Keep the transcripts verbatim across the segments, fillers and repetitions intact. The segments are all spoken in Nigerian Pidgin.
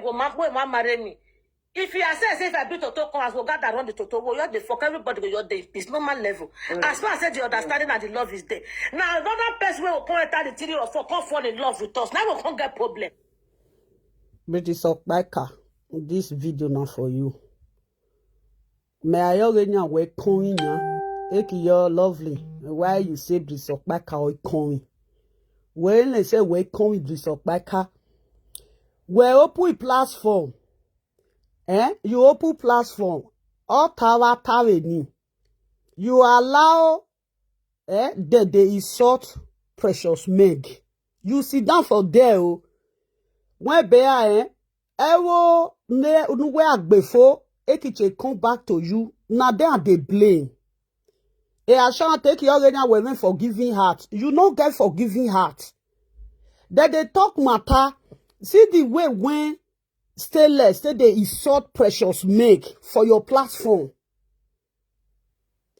Go man, wey man marry me. If you are say, say if I bring toto come, as go gather around the toto, we just dey fuck, everybody go just dey peace, normal level. As far as say the understanding and the love is there. Now another person wey go come enter the three or four, come fall in love with us. Now we come get problem. British Okpaka, this video not for you. May I already know where coming now? Eki, you're lovely. Why you say British Okpaka or coming? When they say where coming British Okpaka, where open platform. Eh? You open platform. All tower tower ni. You allow, eh, that they insult Precious Meg. You sit down for there, oh. When bear, eh? Ewo ne nuwe agbefo, ekiche come back to you. Now they are they blame. E Ashan, take your area women forgiving heart. You no get forgiving heart. Then they talk matter. See the way when Stainless, say they insult Precious Meg for your platform.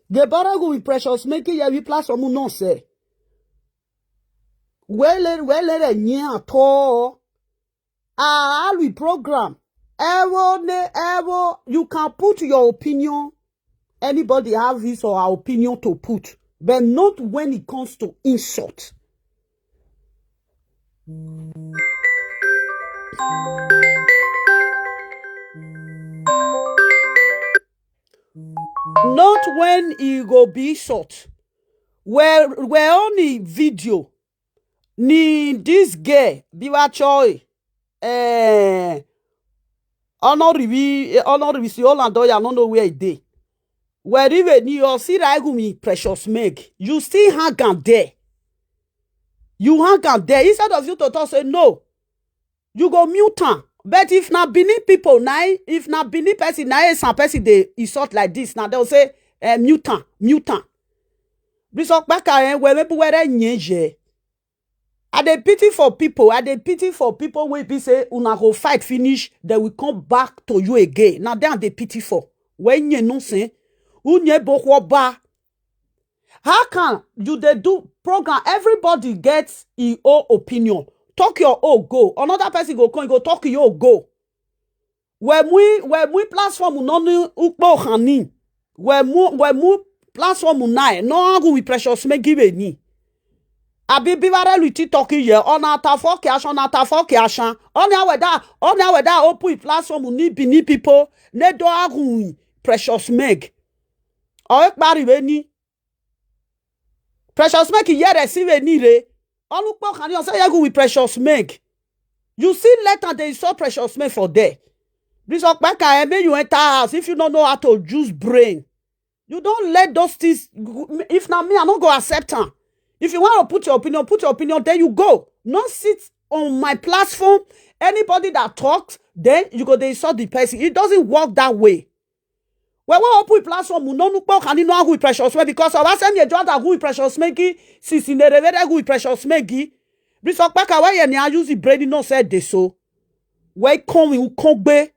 They bother go with Precious Meg, yeah, we platform no say. Well, well, well, at all. Ah, we program. Ewo ne, ewo, you can put your opinion. Anybody have his or her opinion to put, but not when it comes to insult. Not when e go be insult. Where where only video ni this girl biwa choi, eh, honor revi honor revi si Holland oya, no know where e dey. Where even you see Raigumi Precious Meg, you still hang am there. You hang am there instead of you to talk say no. You go mute am. But if na Benin people na, if na Benin person na, eh, some person dey insult like this, na they'll say, eh, mute am, mute am. Bishop Baka, eh, where people where nyeje. I dey pity for people. I dey pity for people wey be say una go fight finish, they will come back to you again. Now they are dey pity for. When you no say, unye bokwo ba. How can you dey do program? Everybody gets his own opinion. Talk your own go. Another person go come, go talk your own go. When we when we platform no ni ukpo hani. When mu when mu platform na no angu with Precious Meg give ni. Abi bivare luti talk here. Ona ta fuck ashan, ona ta fuck ashan. Ona weda ona weda open platform ni Benin people. Ne do angu Precious Meg. O e pariwe ni. Precious Meg here receive ni re. Olupo can you say you go with Precious Meg? You see later they saw Precious Meg for there. Bishop Baka, eh, make you enter house if you don't know how to use brain. You don't let those things. If not me, I don't go accept her. If you want to put your opinion, put your opinion. Then you go. Not sit on my platform. Anybody that talks, then you go they insult the person. It doesn't work that way. Well, what open platform no nukpo can you know who Precious Meg because I was saying you don't who Precious Meg since in the revere who Precious Meg. Bishop Baka, why you use the brain no said this so? Where come you come be?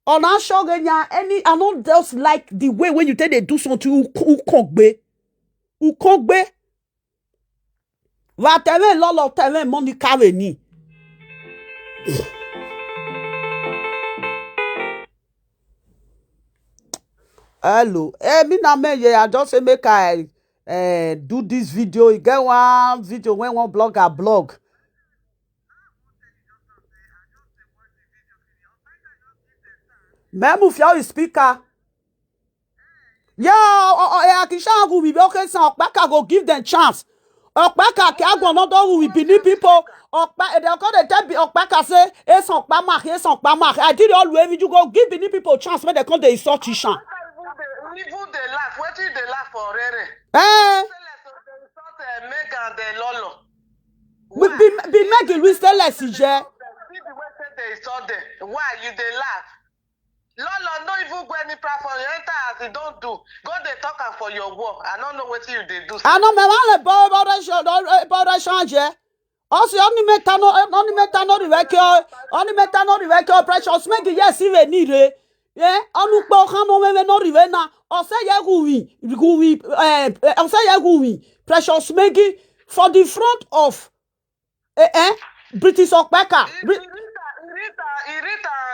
On our show any I don't just like the way when you tell they do something who come be. Who come be? Wa tẹ̀wé lọ́lọ́ tẹ̀wé mọ́ ní káwé ni. Hello. Hey, me na me yeah, I just say make I uh, do this video. You get one video when one blogger blog. Memu fia speaker. Yeah, oh, oh, yeah, Kisha Agumi, okay, so Okpaka go give them chance. Okpaka, Kiagbo, not all we Benin people. Okpa, they call the tell Okpaka say, it's Okpa Mark, it's Okpa Mark. I did all way, you go give Benin people chance when they call the insult Ishan. Even they laugh. What did they laugh for? Rere? Eh? Megan the Lolo. Be, be, be Megan, we still less, yeah. Why you they laugh? Lolo, no even go any platform. You enter as you don't do. Go they talk am for your work. I don't know what you they do. I know me want a borrow shot, borrow shot, yeah. Also, only me tano, only me tano rivekio, only me tano rivekio. Precious Meg, yes, even need it. Yeah, only po kano me no rivena. Ose ya guwi, guwi, eh, ose ya guwi. Precious Meg for the front of eh, eh, British Okpaka. Irita, Irita, Irita.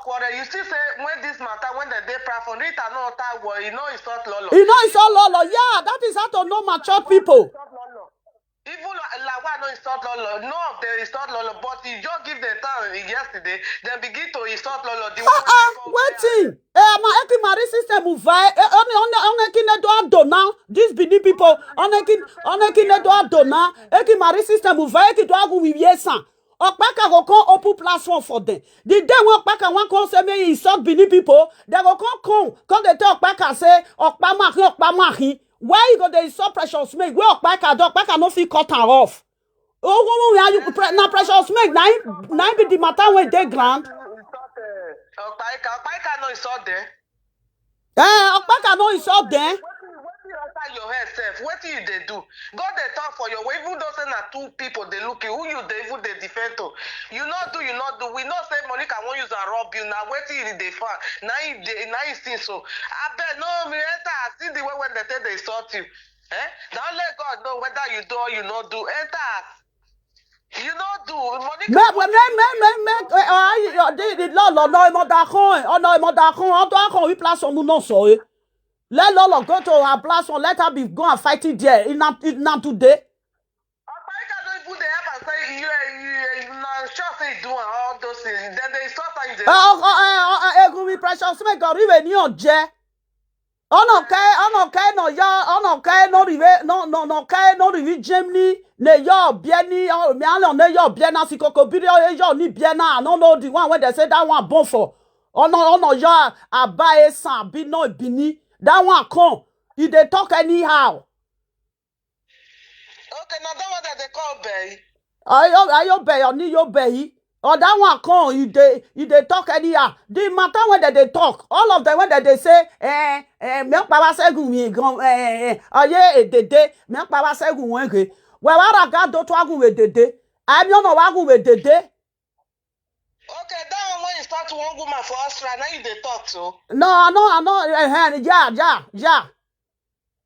quarrel. You see say when this matter, when dem dey platform, Rita no enter war, e no insult Lolo. E no insult Lolo. Yeah, that is how to know mature people. Even Lawal no insult Lolo. No, dem insult Lolo, but e just give dem time yesterday. Dem begin to insult Lolo. The Ah, wetin? Eh, ama eki mari system uvae. Eh, one one one eki ne do ado now. These Benin people, one eki one eki ne do ado now. Eki mari system uvae, eki do agu wi yesa. Okpaka go come open platform for them. The day when Okpaka wan come say make e insult Benin people, dem go come come, come dey tell Okpaka say, "Okpamahi, Okpamahi." Why you go dey insult Precious Meg? Where Okpaka do, Okpaka no fit cut am off. Oh, oh, oh, yeah, you pre- na Precious Meg, na him, na him be the matter wey dey ground. Okpaika, Okpaika no insult them. Eh, Okpaka no insult them. Wetin wetin enter your head sef? Wetin you dey do? Go dey talk for your way. Even though say na two people dey look you, who you dey even dey defend to? You no do, you no do. We know say Monica wan use am rob you. Na wetin you dey find. Na him dey, na him still so. Abeg, no, me enter as see the way when dem take dey insult you. Eh? Na only God know whether you do or you no do. Enter as you no do. Monica Me, me, me, me, me, me, eh, oh, you, you, the, the Lolo, no, imo da kon, oh, no, imo da kon, oh, do kon, we plus some no so, eh. Let Lolo go to her platform, let her be, go and fight it there. In not, in not today. Okpaika no even dey help am say you, you, you na sure say you do am, all those things. Then they insult am, you dey Oh, oh, oh, eh, oh, eh, Egumi Precious Meg go rive ni oje. Ono ke, ono ke no yo, ono ke no rive, no, no, no ke no rive Germany, ne yo bieni, oh, me alo ne yo biena si koko biri, oh, yo ni biena, no, no, the one when they say that one born for. Ono, ono yo, abae san, bi no bini. That one come, e dey talk anyhow. Okay, now that one that they call Bay. Ayo, ayo be, oni yo be. Or that one come, e dey, e dey talk anyhow. The matter when they dey talk, all of them when they dey say, eh, eh, me pa wa segun mi gan, eh, eh, eh, oye edede, me pa wa segun wen ge. We wa ra ga do to agun we dede. I me no wa gun we dede. Okay, that one when you start one woman for Austria, now you dey talk so. No, I know, I know, eh, eh, yeah, yeah, yeah.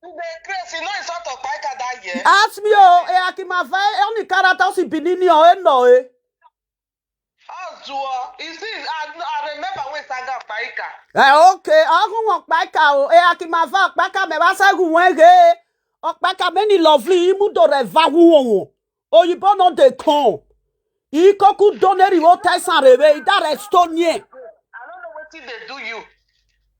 You dey crazy, you know insult Okpaika that year. Ask me, oh, eh, akimava, eh, only character si binini o, eh, no, eh. Ozuo, you see, I, I remember when Saga Okpaika. Eh, okay, agun Okpaika o, eh, akimava Okpaika me ba segun wen ge. Okpaika many lovely, imudo re va wu won. Oyibo no dey come. Ikoku doneri wo tesan rebe, idare stone. I don't know wetin dey do you.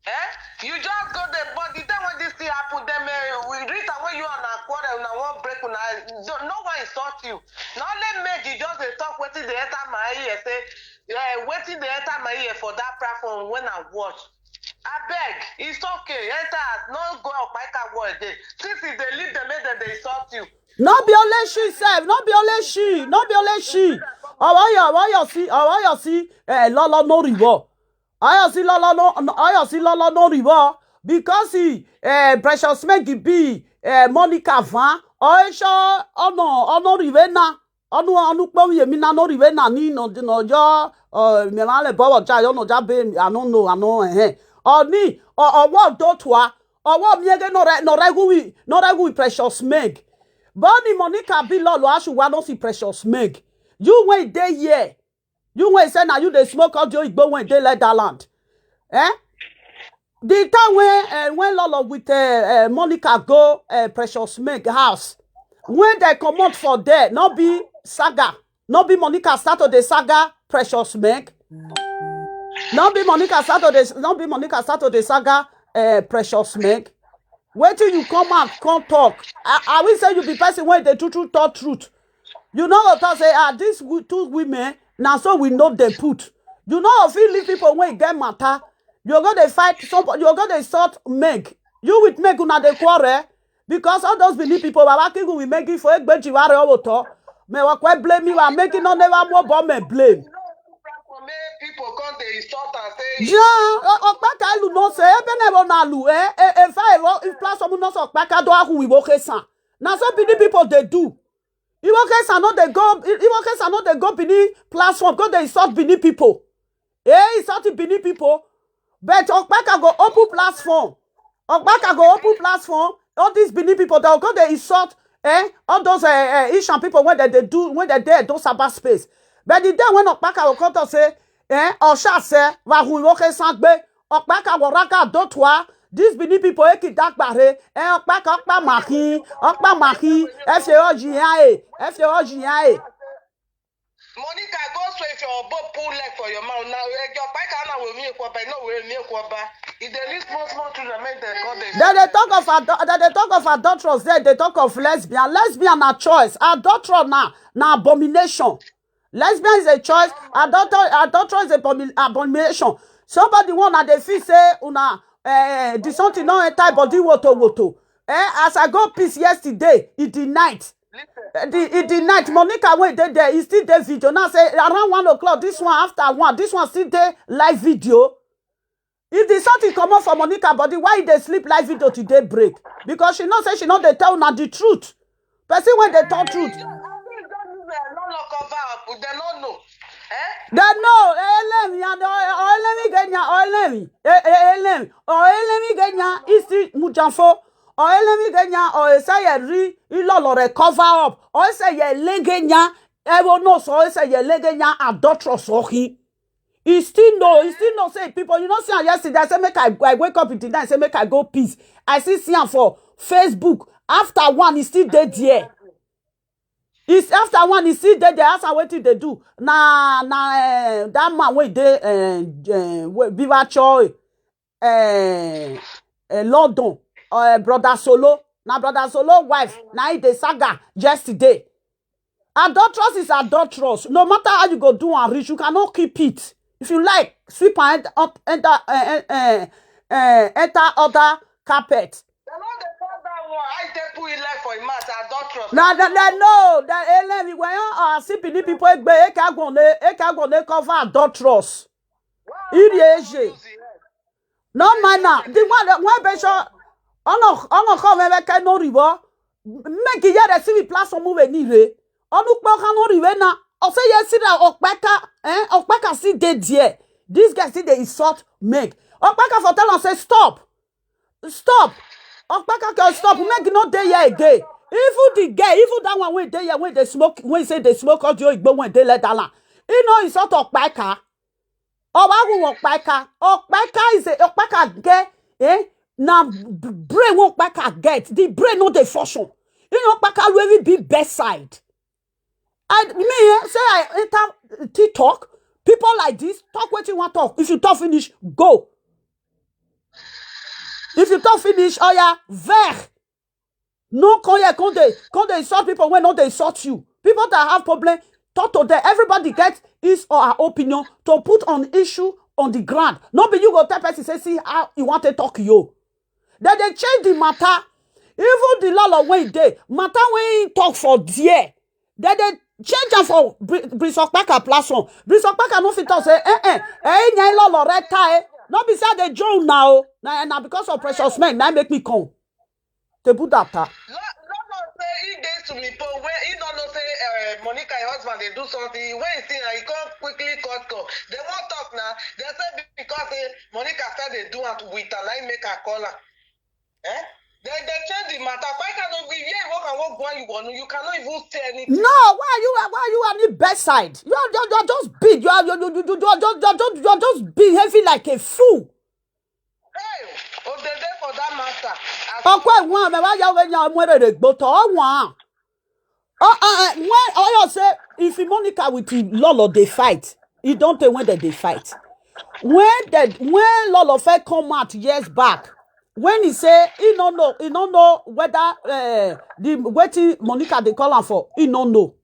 Eh? You just go there, but the day when this thing happen, then uh, we reach and when you and a quarrel, una wan break, una no, no one insult you. Na only make you just dey talk wetin dey enter my ear, say, eh, wetin dey enter my ear for that platform when I watch. Abeg, it's okay, enter as no go Okpaika world dey. Since e dey leave them, make dem dey insult you. No be only she sef, no be only she, no be only she. Owoyo, owoyo si, owoyo si, eh, Lolo no riwo. Oyo si Lolo no, oyo si Lolo no riwo. Because he, eh, Precious Meg be, eh, Monica van. Oyo so, ono, ono rive na. Onu, onu po ye mi na no rive na ni no, no yo, eh, me ma le bowo ja yo no ja be, I no know, I no, eh, eh. Oni, o, owo do to a, owo mi ege no re, no regu wi, no regu wi Precious Meg. But ni Monica be Lolo, asu wa no si Precious Meg. You when dey here. You when say na you dey smoke audio igbo when dey let that land. Eh? The time when, eh, when Lolo with, eh, eh, Monica go, eh, Precious Meg house. When they comot for there, no be saga. No be Monica start to the saga Precious Meg. No be Monica start to the, no be Monica start to the saga, eh, Precious Meg. Wetin you come out, come talk. I, I will say you be person when they true, true talk truth. You know what I say? Ah, these wo-, two women, now so we know they put. You know if you leave people when get matter, you go dey fight somebody, you go dey sort Meg. You with Meg, una dey quarrel. Because all those Benin people, Baba King will make it for Egbeji Ware Owoto. Me wa kwe blame me, wa make it no never more bomb me blame. Make people come dey insult and say, Yeah, Okpaka lu no say, ebe ne bo na lu, eh, eh, if I, if platform no so Okpaka do ahu iwo kesan. Na so Benin people dey do. Iwo kesan no dey go, Iwo kesan no dey go Benin platform, go dey insult Benin people. Eh, insult Benin people. But Okpaka go open platform. Okpaka go open platform. All these Benin people, they go dey insult, eh, all those, eh, eh, Ishan people when they, they do, when they dey do cyber space. But the day when Okpaka go come talk say, Eh, Oshase, Vahu Iwoke Sangbe, Okpaka Waraka Dotwa, these Benin people, Eki Dakbare, eh, Okpaka Okpa Mahi, Okpa Mahi, F A O G I A, F A O G I A. Monica, go straight your boat, pull leg for your mouth. Now, eh, your bike and will me kwaba, no will me kwaba. If they leave small, small children, make them call them. Then they talk of ado- then they talk of adulterers, then they talk of lesbian. Lesbian na choice. Adulterer na na abomination. Lesbian is a choice. Adulterer, adulterer is a abomi- abomination. Somebody one that they feel say una eh, the something no enter body woto woto. Eh, as I go peace yesterday, it the night. Eh, the it the night. Monica when they there, he still dey video. Now say around one o'clock, this one after one, this one still dey live video. If the something come up for Monica body, why they sleep live video to daybreak? Because she know say she know they tell una the truth. Person when they tell truth. They don't know, cover up. They don't know. Eh? They know. Elemi and Elemi genya Elemi. Elemi. Elemi genya isi mujanfo. Elemi genya o esayeri ilolo re cover up. O esayeri legenya. Ewo no so o esayeri legenya adulterous ohi. He still know, he still know say people, you know, see am yesterday, I say make I, I wake up in the night, say make I go peace. I see see am for Facebook. After one, he still dey there. It's after one, he still dey there. Ask am wetin dey do. Na na eh, that man wey dey eh, eh, wey Viva Choi eh, eh, London, eh, brother Solo. Na brother Solo wife, na he dey saga yesterday. Adulterous is adulterous. No matter how you go do and reach, you cannot keep it. If you like, sweep and enter, enter, uh, uh, uh, uh, enter other carpet. They know they call that one. I take put it like for a mass adulterous. Na na na no, the enemy when you are sipping the people egbe eke agwone eke agwone cover adulterous. Iri eje. No man na the one that when be sure ono ono come make no ribo. Make you hear the civil platform move ni re. Onu pe kan no riwe na. O say yes that Okpeka eh Okpeka see dey there. This guy see dey insult make. Okpeka for tell am say stop. Stop. Okpaka can stop. Make no dey here again. Even the girl, even that one wey dey here, when they smoke, when say they smoke audio igbo when they let that land. He no insult Okpaka. Obagu Okpaka. Okpaka is a Okpaka get eh na brain wey Okpaka get. The brain no dey function. You know Okpaka really be bedside. I me eh, say I enter TikTok. People like this talk what you want talk. If you talk finish, go. If you talk finish, oh yeah, ver. No come here, come dey come dey insult people wey no dey insult you. People that have problem, talk to them. Everybody get his or her opinion to put on issue on the ground. No be you go tell person say see how you want to talk you. Then they change the matter. Even the law wey dey matter wey he talk for there. Then they change am for Bri- Prince Okpaka platform. Prince Okpaka no fit talk say eh eh eh nya law law red tie. No be say they join now. Na na because of precious men na make me come. They put that. No, no, no, say he dey to me, but when he don't know say uh, Monica, your husband, they do something. When he see her, he come quickly cut call. They won't talk now. They say because uh, Monica said they do it with her, like make her call her. Eh? They, they change the matter. Why can't we yeah, work and work when you want? You cannot even say anything. No, why you are why you are the bedside? You are you're, you're just big. You are you're, you're, you're, you're, you're, you're, you're just big heavy like a fool. Hey, oh, they there for that matter. As Okwe one me why you when you are more the gbot or one. Oh, uh, uh, when oh you say if Monica with him Lolo they fight, he don't take when they, they fight. When that when Lolo first come out years back, when he say he no know he no know whether uh, the wetin Monica they call am for he no know.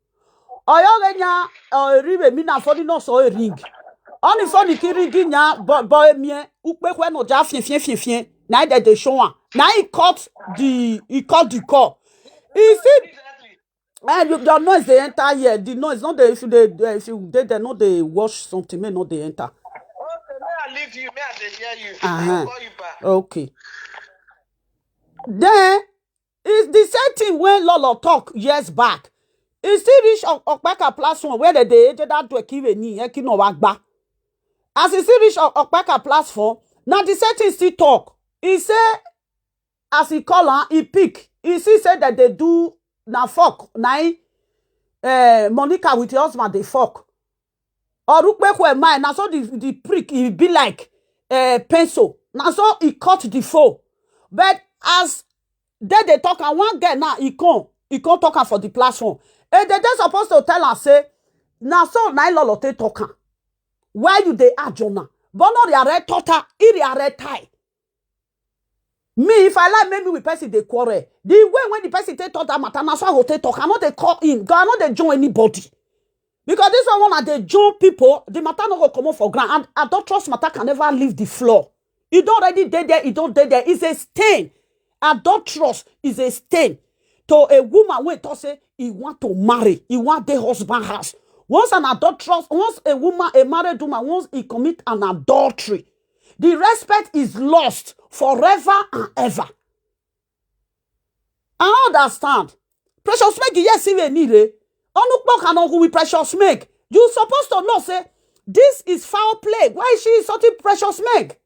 Oyo genya o ribe mi na fodi no so a ring. Only fodi ki ring nya boy mi ukpe kwe no ja fien fien fien fien. Na that they show am. Na he cut the he cut the call. He see and you, your noise they enter here. The noise not the if you they uh, if you they they not they watch something may not they enter. Okay, may I leave you? May I dey hear you? Uh-huh. I'll call you back. Okay. Then it's the same thing when Lolo talk years back. He still reach Okpaka platform where they dey that do kive ni eki no wagba. As he still reach Okpaka platform, now the same thing still talk. He say as he call am, he pick. He see say that they do na fuck na him, eh, Monica with her husband dey fuck. Orukpekwe mind, na so the, the prick, e be like, eh, pencil. Na so e cut the foe. But as they dey talk, and one girl now, e come, e come talk am for the platform. E dey dey supposed to tell am say, na so na Lolo take talk am. Why you dey add Jonah? But no, they are red total, e are red tie. Me, if I like, maybe with person dey quarrel. The way when the person take talk that matter, na so I go take talk. I no dey call in. God, I no dey join anybody. Because this one, when I dey join people, the matter no go comot for ground. And adulterous matter can never leave the floor. E don already dey there, e don dey there. It's a stain. Adulterous is a stain to a woman wey talk say e want to marry, e want dey husband house. Once an adulterous, once a woman, a married woman, once e commit an adultery, the respect is lost forever and ever. I understand. Precious Meg, yes, even need it. Onukpo cannot go with Precious Meg. You supposed to know, say, this is foul play. Why is she insulting Precious Meg?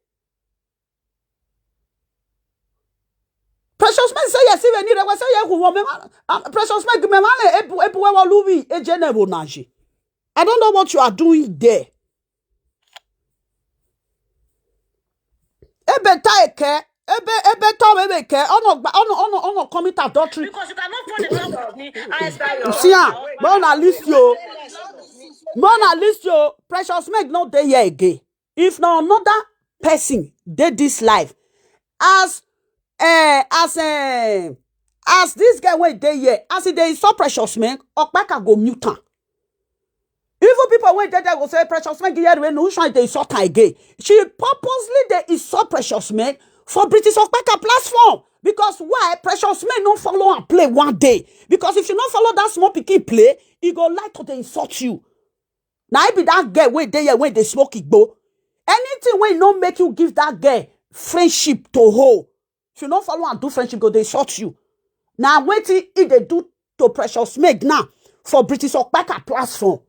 Precious Meg say, yes, even need it. Say, yeah, who want me, man? Um, Precious Meg, me, man, ebu, ebu, ewa, lubi, e, jene, bo, naji. I don't know what you are doing there. Ebe ta eke, ebe, ebe ta ebe ke, ono gba, ono, ono, ono commit adultery. Because you cannot fall in love with me. I expect you. See, ah, but on a list, yo. But on a list, yo. Precious Meg no dey here again. If na another person dey this life, as, eh, as, eh, as this guy wey dey here, as e dey insult Precious Meg, Okpaka go mute am. Even people wey dey there go say, Precious Meg, here we know which one dey insult her again. She purposely dey insult Precious Meg for British Okpaka platform. Because why? Precious Meg no follow am play one day. Because if you no follow that small pikin play, e go like to dey insult you. Na e be that girl wey dey here, wey dey smoke igbo. Anything wey no make you give that girl friendship to hold, if you no follow am do friendship, go dey insult you. Na wetin e dey do to Precious Meg now for British Okpaka platform.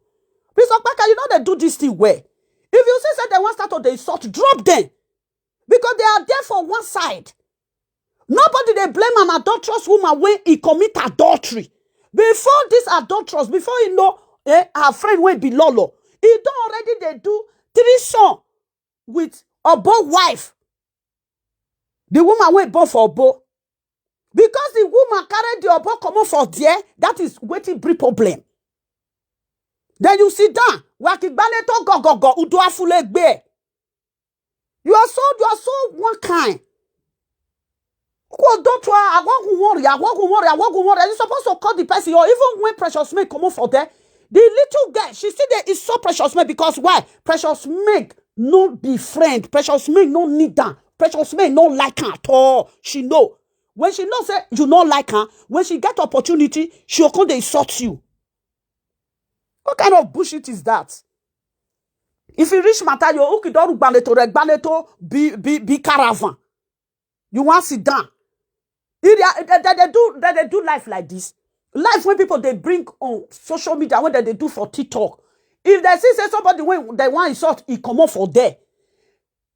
British Okpaka, you no dey do this thing well. If you see say dem wan start to dey insult, drop them. Because they are there for one side. Nobody dey blame an adulterous woman when e commit adultery. Before this adulteress, before you know, eh, her friend wey be Lolo, e don already dey do threesome with Obo wife. The woman wey born for Obo. Because the woman carry the Obo comot for there, that is wetin bring problem. Then you sit down, wakigbale to go, go, go, udo afulegbe. You are so, you are so one kind. Quote, don't try, I won't worry, I won't worry, I won't worry. You're supposed to call the person, or even when Precious Meg comot for there, the little girl, she still dey insult Precious Meg. Because why? Precious Meg no be friend. Precious Meg no need am. Precious Meg no like am at all. She know. When she know say you no like am, when she get opportunity, she go come dey insult you. What kind of bullshit is that? If you reach matter, you, uki don gbale to re gbale to be, be, be caravan. You wan sit down. If they, are- they, they, they do, they, they do life like this. Life when people dey bring on social media, when they, they do for TikTok. If they see say somebody when they wan insult, e comot for there.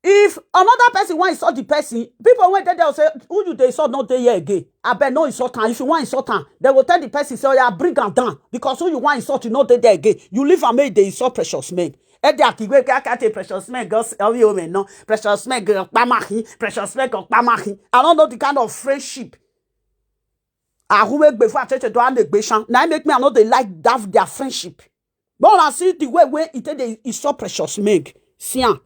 If another person wan insult the person, people wey dey there say, who you dey insult no dey here again. Abeg, no insult am. If you wan insult am, they go tell the person say, oya, bring am down, because who you wan insult, you no dey there again. You leave am make e dey insult Precious Meg. Ede akiwe ka ka te Precious Meg go s- owi ome no. Precious Meg go pamahi. Precious Meg go pamahi. I don't know the kind of friendship. Ahuwe gbe fun atete do ane gbe shan. Na im make me, I no dey like that their friendship. But I see the way wey e take dey insult Precious Meg. See am.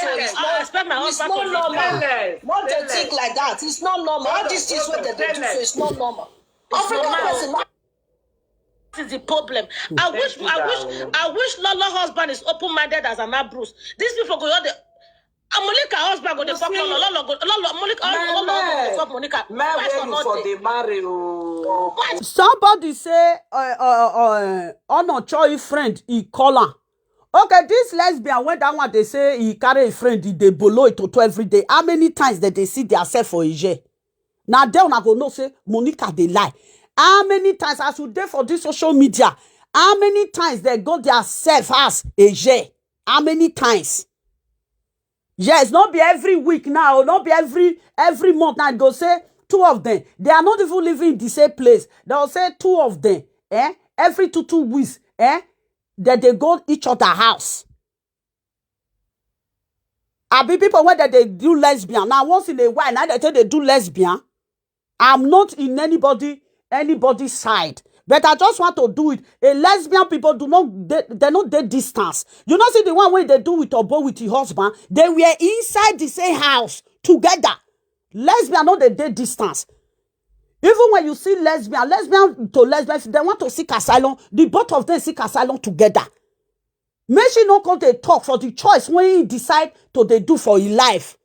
It's I not, respect my it's husband not for normal. What they think like that, it's not normal. All these things what they do, so it's not normal. African person, that is the problem. I wish, I wish, I wish Lolo husband is open-minded as an Abrus. These people go out there. Monica husband go dey fuck Lolo. Lolo go, Lolo, Monica, Lolo husband go dey fuck Monica. Why for nothing? Somebody say, uh, uh, uh, Onochoi friend, he call am. Okay, this lesbian, when that one they say he carry a friend, he dey bolo it to every day. How many times that they see theirself for a year? Now then, I go know say Monica dey lie. How many times as you dey for this social media? How many times they go theirself as a year? How many times? Yes, not be every week now, not be every every month. Now go say two of them. They are not even living in the same place. They'll say two of them. Eh? Every two two weeks. Eh? That they go each other house. Be people wey dem dey do lesbian, na once in a while na dem take dey do lesbian. I'm not in anybody anybody side, but I just want to do it. A lesbian people do not dey, they no dey distance. You know, see the one wey dey do with Obo with his husband, they were inside the same house together. Lesbian no dey dey distance. Even when you see lesbian, lesbian to lesbian, if they want to seek asylum, the both of them seek asylum together. Make she no come dey talk for the choice when he decide to dey do for his life.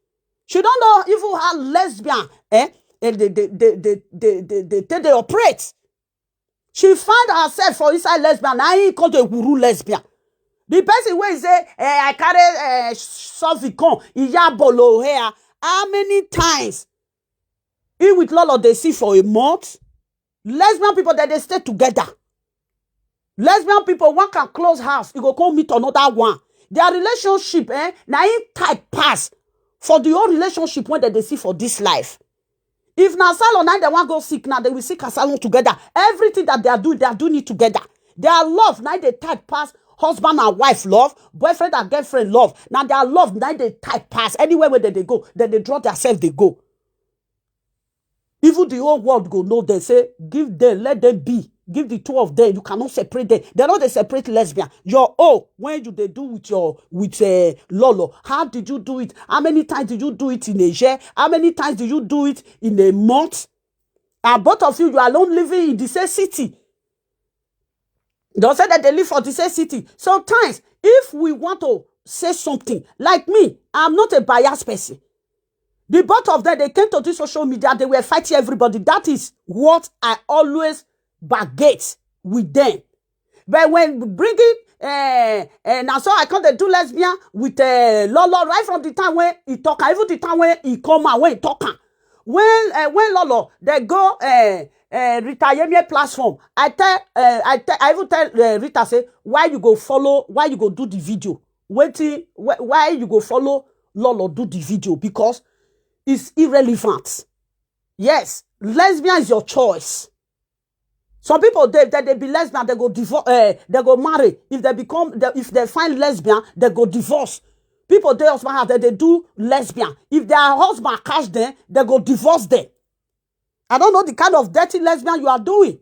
She don't know even how lesbian eh, eh, they, they, they, they, they, they, they, they, they operate. She found herself for inside lesbian, now he called a wuru lesbian. The person wey say, eh, I carry eh, Sophie come, Iya Bolo here. How many times he with Lolo they see for a month? Lesbian people that they stay together. Lesbian people, one can close house, you go come meet another one. Their relationship, eh, na im tight pass for the whole relationship wey dem dey see for this life. If na salon na dem wan go seek, now they will seek asylum together. Everything that they are doing, they are doing it together. Their love na dey tight pass husband and wife love, boyfriend and girlfriend love. Now their love na dey tight pass. Anywhere where they, they go, then they draw themselves, they go. Even the whole world go know them. Say, give them, let them be. Give the two of them. You cannot separate them. They no dey separate lesbian. Your own, when you dey do with your with uh, Lolo, how did you do it? How many times did you do it in a year? How many times did you do it in a month? And both of you, you are alone living in the same city. They say that they live for the same city. Sometimes, if we want to say something, like me, I'm not a biased person. The both of them, they came to this social media, they were fighting everybody. That is what I always bargaight with them. But when bringing uh, uh, now so I come dey do lesbian with uh, Lolo right from the time when he talk am, even the time when he come out, when he talk am. When uh, when Lolo they go uh, uh, Rita Yemie platform, I tell uh, I tell I even tell uh, Rita say, why you go follow, why you go do the video? Wetin wh- why you go follow Lolo do the video? Because it's irrelevant. Yes, lesbian is your choice. Some people they they, they be lesbian, they go divorce, uh, they go marry. If they become they, if they find lesbian, they go divorce. People they also have that they do lesbian. If their husband catch them, they go divorce them. I don't know the kind of dirty lesbian you are doing.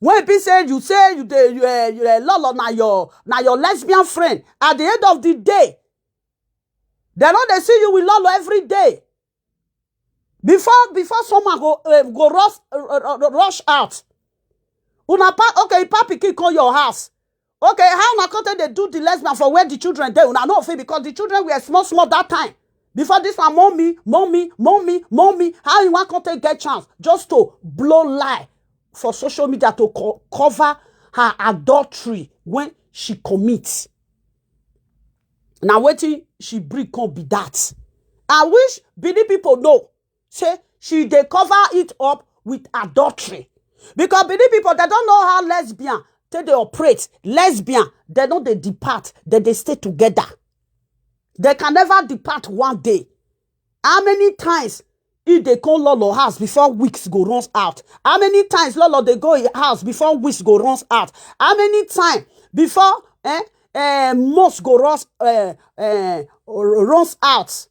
When people say you say you dey you uh, you uh, Lolo na your na your lesbian friend. At the end of the day, they no dey see you with Lolo every day. Before before someone go uh, go rush uh, uh, uh, rush out. Una pa okay, if pa pikin come your house. Okay, how una come take dey do the lesbian for where the children dey? Una no fit because the children were small small that time. Before this one, mommy, mommy, mommy, mommy. How you wan come take get chance just to blow lie for social media to co- cover her adultery when she commits? Na wetin she bring come be that. I wish Benin people know say she dey cover it up with adultery, because Benin people they don't know how lesbian take dey operate. Lesbian they no dey depart, they dey stay together. They can never depart one day. How many times he dey come Lolo house before weeks go runs out? How many times Lolo dey go him house before weeks go runs out? How many times before eh, eh, months go runs eh, eh, runs out?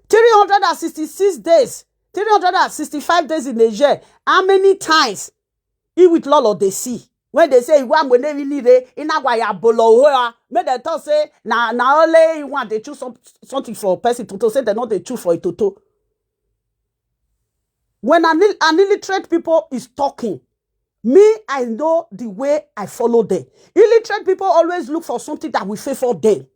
Three hundred and sixty-six days, three hundred and sixty-five days in a year. How many times he with Lolo they see? When they say iwa mwenevinive inagwa ya bolo ohoa, make dem talk say na na only one they choose some, something for person to, to say they not they choose for a toto. When an, ill- an illiterate people is talking, me I know the way I follow them. Illiterate people always look for something that will favor them.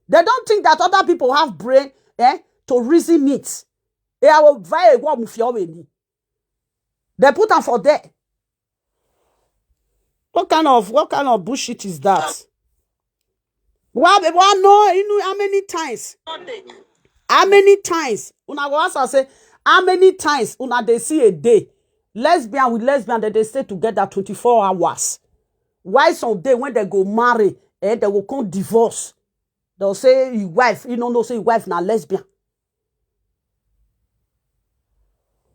They don't think that other people have brain eh, to reason it. Eh, I will buy a one with your many. They put am for there. What kind of what kind of bullshit is that? Why why no you know how many times? How many times? Una go ask her say how many times una dey see a day? Lesbian with lesbian that they stay together twenty-four hours. Why some day when they go marry, eh, they will come divorce? They'll say your wife, you don't know say your wife na lesbian.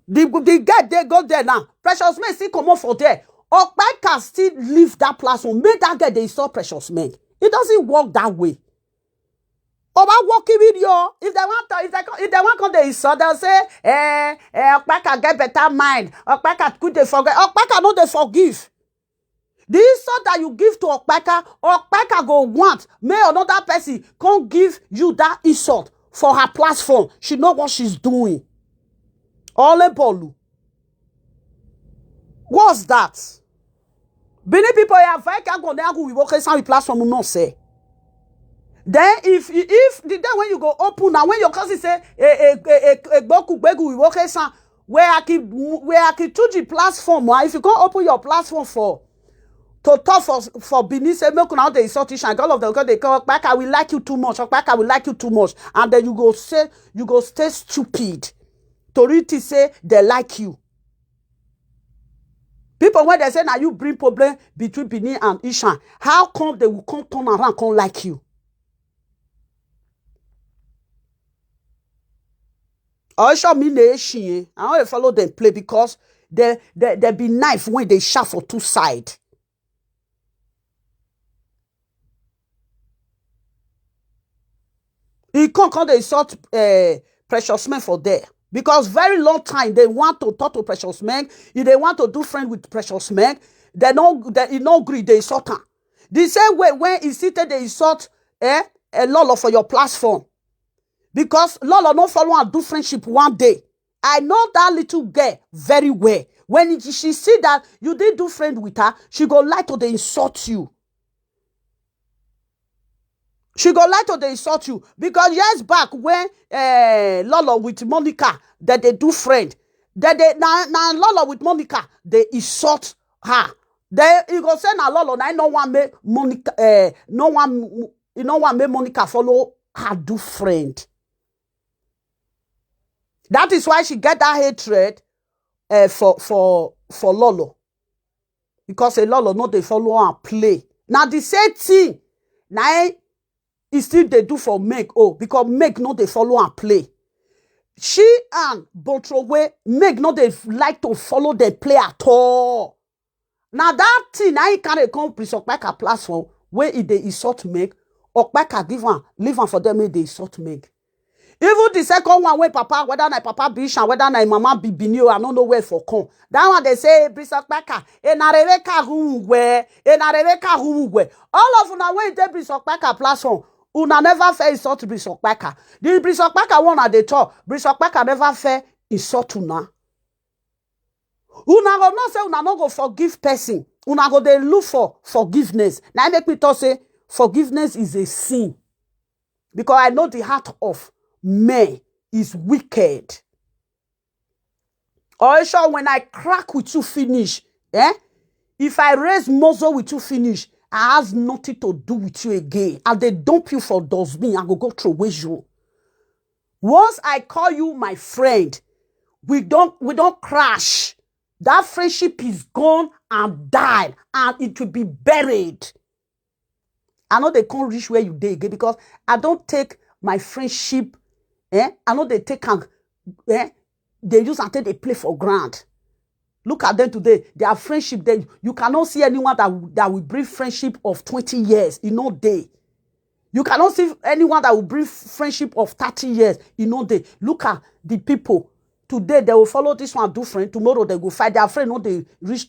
The, the girl they go there now. Precious men still come up for there. Okpeka still leave that platform. Make that girl they insult Precious men. It doesn't work that way. Wa working with you. If they want to, if they come, if they want come, they insult. They'll say, eh, eh, Okpaka get better mind. Okpaka could they forget? Okpaka no they forgive. The insult that you give to Okpaka, Okpaka go want may another person come give you that insult for her platform. She know what she's doing. Ole Bolu. What's that? Benin people ya vai ka go ne agu we work some platform no say. Then if if the day when you go open and when your cousin say a a a a gboku gbegu we work some where I keep where I keep to the platform, ah, if you can't open your platform for to talk for for Benin say make una dey insult each and all of them because they call back I will like you too much, back I will like you too much, and then you go say you go stay stupid. Toriti say they like you. People when they say now you bring problem between Benin and Ishan, how come they will come turn around come like you? Or show me nation. I don't follow them play because they they, they be knife when they sharp for two side. He come come dey insult uh, precious men for there because very long time they want to talk to precious men. If they want to do friend with precious men, they no they he no gree they insult am. The same way when he sit there they insult eh, a lolo for your platform because lolo no follow and do friendship one day. I know that little girl very well. When she see that you did do friend with her, she go like to dey insult you. She go like to dey insult you because years back when uh, Lolo with Monica that they do friend, that they now now Lolo with Monica they insult her. Then you go say now Lolo now no one make Monica uh, no one you no one make Monica follow her do friend. That is why she get that hatred uh, for for for Lolo. Because a lot of no they follow and play. Now the same thing. Now he still they do for make oh because make no they follow and play. She and Botrowe make no they like to follow the play at all. Now that thing now he can come Prince Okpaka platform where if they insult make Okpaka give one leave one for them make they insult make. Even the second one wey papa whether na papa be Ishan whether na mama be Benin o I no know where for come. That one dey say Bishop Kpaka enarereka huwe enarereka huwe. All of una wey dey Bishop Kpaka platform una never fair insult Bishop Kpaka. The Bishop Kpaka one na dey talk Bishop Kpaka never fair insult una. Una go know say una no go forgive person una go dey look for forgiveness na im make me talk say forgiveness is a sin. Because I know the heart of men is wicked. Or sure when I crack with you finish, eh? If I raise muzzle with you finish, I have nothing to do with you again. As they dump you for dustbin, I go go throw away you. Once I call you my friend, we don't we don't crash. That friendship is gone and died, and it will be buried. I know they can't reach where you dey again because I don't take my friendship. Eh? I know they take am. Eh? They use and take they play for ground. Look at them today. Their friendship. They, you cannot see anyone that will- that will bring friendship of twenty years. You know they. You cannot see anyone that will bring friendship of thirty years. You know they. Look at the people today. They will follow this one do friend. Tomorrow they go fight. Their friend no they reach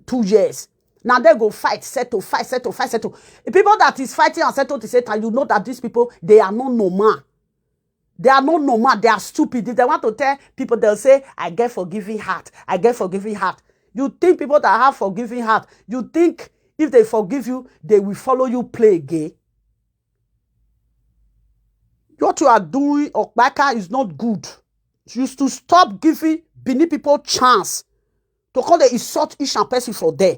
two years. Now they go fight, settle, fight, settle, fight, settle. The people that is fighting and settle to Satan, you know that these people they are not normal. They are not normal. They are stupid. If they want to tell people, they'll say, "I get forgiving heart. I get forgiving heart." You think people that have forgiving heart, you think if they forgive you, they will follow you play again? What you are doing, Okpaka, is not good. You should stop giving Benin people chance to call the insult each and person for there.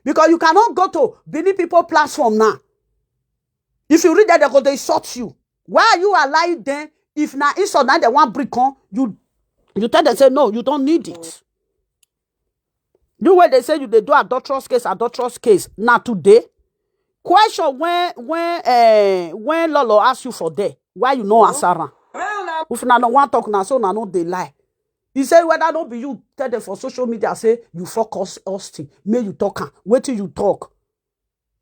Because you cannot go to Benin people platform now. If you read that, they go they insult you. Why are you allowing them? If na insult now they want brick on, you you tell them say no, you don't need it. You where they say you they do adulterous case, adulterous case. Now today, question when when uh, when Lolo ask you for there, why you no answer am? If na no one talk now, so na no dey lie. He say whether no be you tell them for social media say you fuck us Austin, may you talk am. Wait till you talk.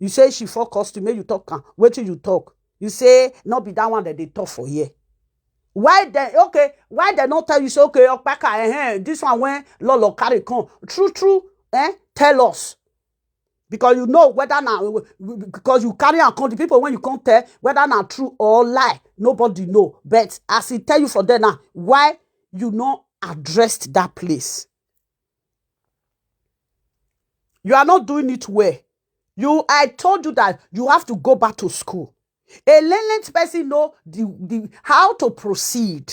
You say she fuck Austin, may you talk am. Wait till you talk. You say no be that one that they talk for here. Why they, okay? Why they not tell you say, okay, Okpaka, eh, eh, this one when Lolo carry come? True, true. Eh? Tell us, because you know whether now, because you carry and come the people when you come tell whether na true or lie, nobody know. But as he tell you for there now, why you not addressed that place? You are not doing it well. You, I told you that you have to go back to school. A learned person know the, the how to proceed.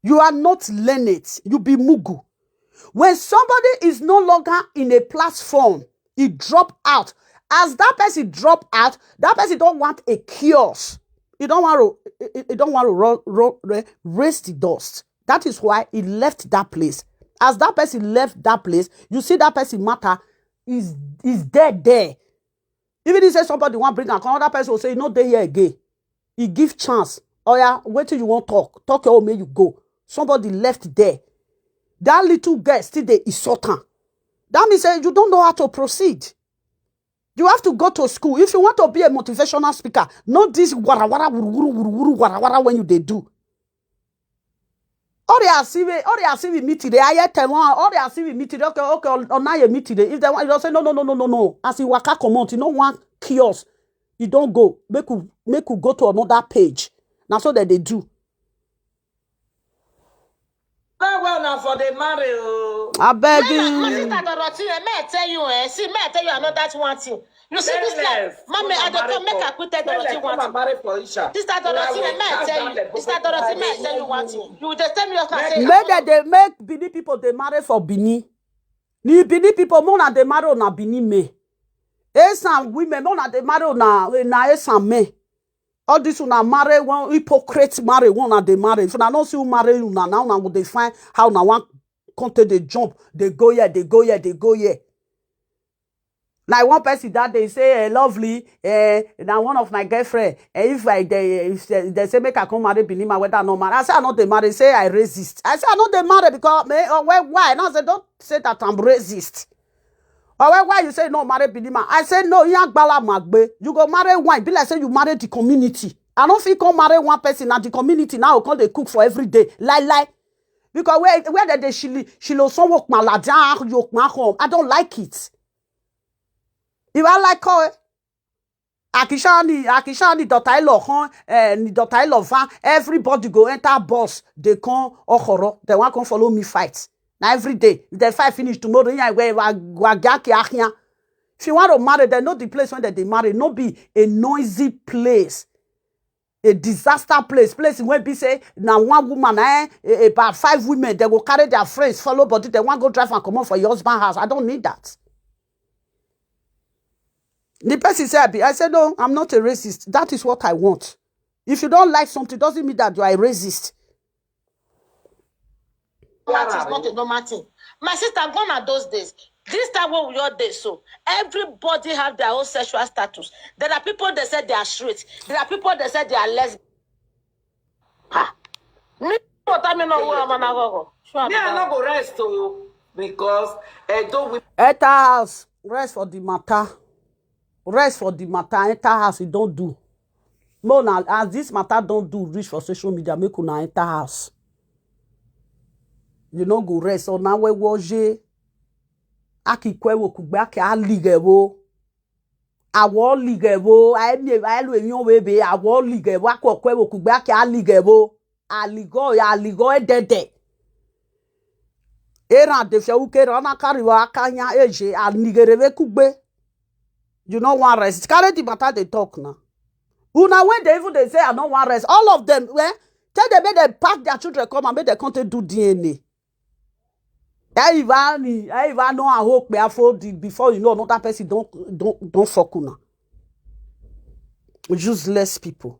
You are not learned. You be mugu. When somebody is no longer in a platform, he drop out. As that person drop out, that person don't want a kiosk. He don't want to. He don't want to ro- ro- ra- raise the dust. That is why he left that place. As that person left that place, you see that person matter is is dead there. Even if say somebody want bring am come, another person will say, "You no dey here again." He give chance. Oh yeah, wait till you won't talk. Talk your own, make you go. Somebody left there. That little girl still dey insult am. That means say you don't know how to proceed. You have to go to school. If you want to be a motivational speaker, not this wara wara wuru wuru wuru wuru wara wara when you dey do. All they are see we, all they are see we meet today. I hear tell one. All they are see we meet today. Okay, okay. On now you meet today. If they want, you don't say no, no, no, no, no, no. As he waka comot, you know one kiosk. You don't go. Make you make you go to another page. Now so that they do. Very well now for the marry o. I beg Mama, my you. sister Dorothy, eh, may I tell you, eh? See, may I tell you another one thing. You see this life, Let's mommy, come I and don't marry come make for- I quit tell let's Dorothy come one and thing. Marry for Isha. Sister Dorothy, Well, may I calm tell down, you? let Sister go. Dorothy, may I tell you one thing? You just tell me your say. Make that they make Benin people they marry for Benin. Ni Benin people more than they marry on Benin me. Esan women more than they marry on na Esan men. All this una marry one hypocrite marry one and they marry. If una no see who marry you now, now una go dey find how una wan come take dey jump, dey go here, dey go here, dey go here. Like one person that day say, eh, lovely, eh, now one of my girlfriend, eh, if I they, if they, they say make I come marry Benin man, whether I no marry, I say I no dey marry, say I racist. I say I no dey marry because me, oh, why, why? Now I say don't say that I'm racist. Or why, why you say no marry Benin man? I say no, you gbala magbe. You go marry one, be like say you marry the community. I don't feel come marry one person and the community now come they cook for every day. Lie lie. Because where where they they shili shilo some work my laja yok my home. I don't like it. If I like her, Akishani, Akishani daughter in law, eh, ni daughter in law van, everybody go enter bus. They come Okoro. They want come follow me fight. Now every day, if they fight finish tomorrow, yeah, where wagaki ahia. If you want to marry, they know the place when they, they marry. No be a noisy place. A disaster place, place where be say now one woman, eh, a- about five women, they will carry their friends, follow body, they want go drive and come out for your husband house. I don't need that. The person said, I be, I said, no, I'm not a racist. That is what I want. If you don't like something, doesn't mean that you are a racist. That is not a normal thing. My sister, gone are those days. This time when we all day so, everybody have their own sexual status. There are people they say they are straight. There are people they say they are lesbian. Ha. Me, what I mean, no, what I'm an agogo. Sure, Me, I no go rest o, because Edo women Enter house, rest for the matter. Rest for the matter, enter house, it don't do. No, now as this matter don't do reach for social media, make una enter house. You no go rest. So now we waje. Aki kwe wo kugbe aki aligewo. Awo ligewo. I me I lo enyo we be awo ligewo. Ako kwe wo kugbe aki aligewo. Aligo ya aligo edede. Era de fe uke rana kari wa akanya eje anigere we kugbe. You no want rest. Carry the matter they talk now. Una when they even they say I no want rest. All of them, eh? Tell them make they pack their children come and make they come to do D N A. Everybody, everybody know I hope me afford it before you know another person don't don't don't fuck una. Useless people.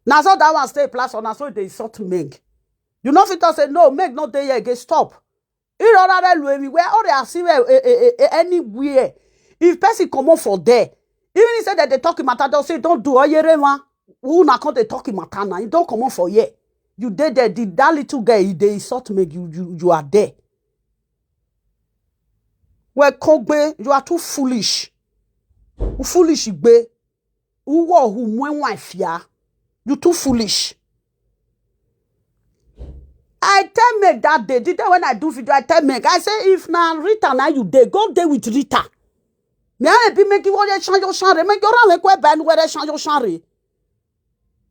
Now so that one stay plus on so they insult Meg. You know if it say no, Meg not there again. Stop. Irorare lu emi where all they are see where eh, eh, eh, eh, anywhere. If person come up for there, even he said that they talk in matter, they'll say don't do oyerema. Who na come they talk in matter now? You don't come up for here. You did there, did that little guy, he they insult me. You you you are there. Well, Kogbe, you are too foolish. Foolish, Igbe. Uwo hu mwe wan fia. You too foolish. I tell Meg that day, the day when I do video, I tell Meg, I say, if na Rita na you dey, go dey with Rita. Me I be make you what change your share, make your run like where ban where change your share.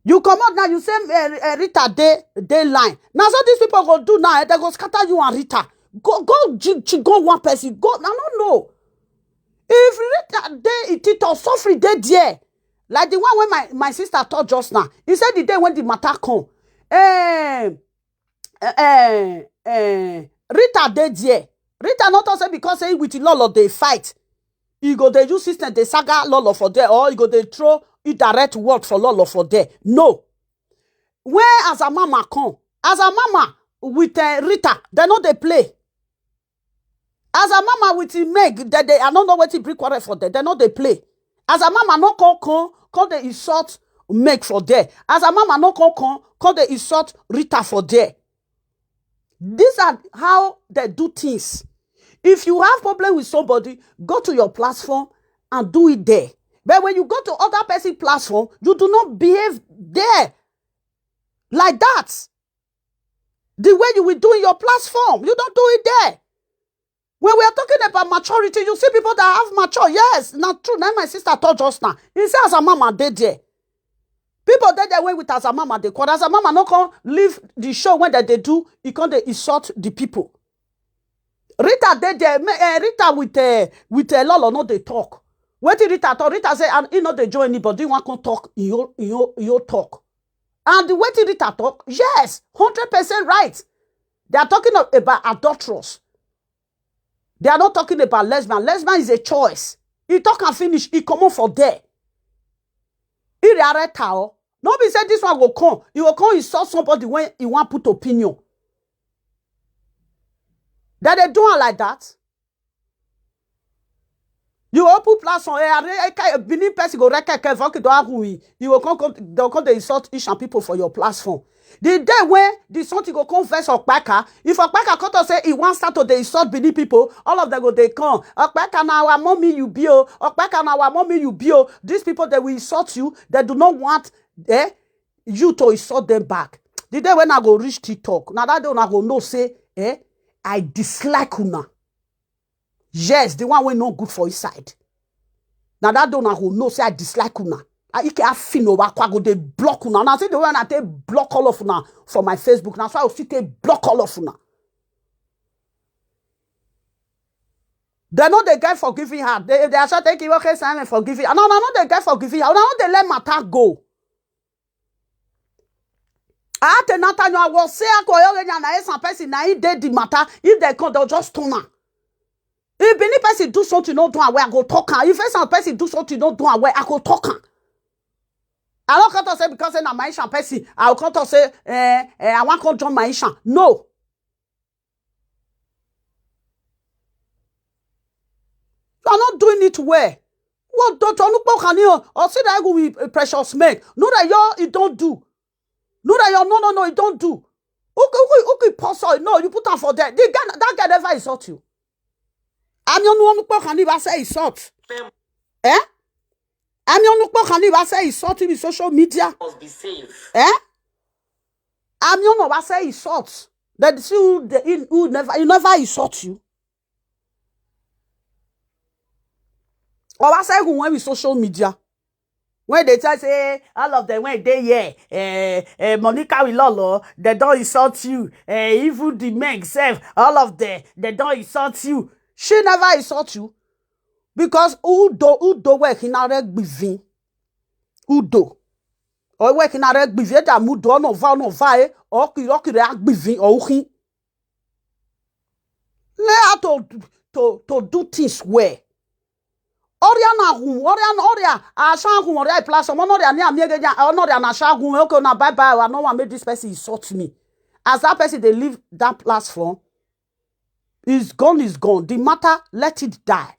You come out now, you say uh, uh, Rita dey dey line. Now so these people go do now, eh, they go scatter you and Rita. Go go jig jig go one person. Go, I don't know. If Rita dey it it or suffering dey there, like the one when my, my sister talk just now, he said the day when the matter come, eh, eh, eh, eh, Rita dey there. Rita not talk say because say with Lolo dey fight, he go dey use system dey saga Lolo for there, or he go dey throw indirect word for Lolo for there. No. When as a mama come, as a mama with uh, Rita, they no dey play. As a mama with him Meg, they, they, I don't know what he bring quarrel for them. They no dey play. As a mama no come come come dey insult Meg for there. As a mama no come come come dey insult Rita for there. These are how they do things. If you have problem with somebody, go to your platform and do it there. But when you go to other person platform, you do not behave there like that. The way you will do in your platform, you don't do it there. When we are talking about maturity, you see people that have mature. Yes, not true. Now my sister told just now. He says as a mama dey there. People dey there when with as a mama they call as a mama no come leave the show when that they do. He come dey insult the people. Rita dey there. Me- eh, Rita with uh, with a Lolo no dey talk. Wetin Rita talk? Rita say and he no dey join anybody. He wan come talk. He your your your talk. And the wetin Rita talk? Yes, hundred percent right. They are talking of, about adulterers. They are not talking about lesbian. Lesbian is a choice. He talk and finish. He comot for there. He rearrect her. No be say this one go come. He go come insult somebody when he wan put opinion. That they do am like that. You open platform, eh, are- eh, Benin person go reke ke voki do ahui. You go come, come, they come dey insult each and people for your platform. The day when the something go come verse Okpaka, if Okpaka come to say he wants start to dey insult Benin people, all of them go dey come. Okpaka na our mommy you be o. Okpaka na our mommy you be o. These people they will insult you. They do not want eh, you to insult them back. The day when I go reach TikTok, now that day when I go know say eh, I dislike una. Yes, the one wey no good for inside. Now that day una go know say I dislike una. I ike afin over kwa go dey block una. Now see the way I take block all of una for my Facebook. Now so I will still take block all of una. They know they get forgiving heart. They they are sure take you okay sign forgiving. No, no, no, they get forgiving heart. No, they let matter go. Atenata nyo awo se akoyo na e san person na e dey the matter. If they come, they'll just turn am. If any person do something, no do am well, I go talk am. If some person do something, no do am well, I go talk am. I don't come to say because say na my Asian person, I will come to say eh, eh, I want come join my Asian. No. You are not doing it well. What don't you look back on you or see that go with precious men? No, that you it don't do. No, that you no no no it don't do. Who can who can pause? No, you put on for that. The guy that guy never insult you. I'm your no look back on you. I say insult. Eh? I'm your look back on you. I say insult him in social media. Must be safe. Eh? I'm your no. I say insult. That see who the who never you never insult you. Or I say who went with social media. When they tell say all of them when they here, eh, eh, Monica will lolo, they don't insult you. Eh, even the men self, all of them, they don't insult you. She never insult you because udo udo work in a gbivin. Udo. Or work in a gbivin that mudo no va no va eh, or kiro kiro gbivin or uhin. Learn how to to to do things well. Ọrịa na-ahụ ọrịa na ọrịa asha ahụ ọrịa platform ọnọrịa na amị ege ya ọnọrịa na asha ahụ oke na bye bye I no wan make this person insult me. As that person dey leave that platform, is gone is gone, the matter let it die.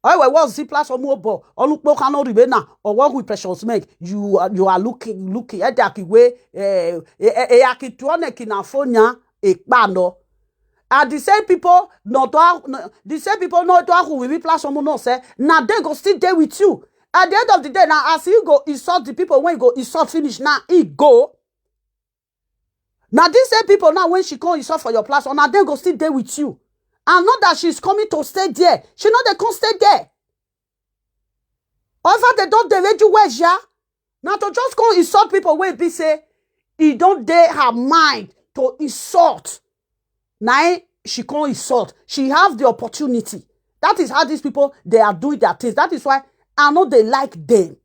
Owe was the platform obo olukpo kano ribe na owo with precious men you are, you are looking looking at that way eh eh eh akituone kinafonya ekpano. And the same people not to have, no, the same people not to have who will be platform no say now they go still there with you. At the end of the day, now as you go insult the people, when you go insult finish, now he go. Now these same people now, when she come insult for your platform, now they go still there with you. And not that she's coming to stay there. She know they can't stay there. Over they don't dey ready where, yeah. Now to just come insult people wey be say e don dey her mind to insult. Now she can't insult. She have the opportunity. That is how these people, they are doing their things. That is why I know they like them.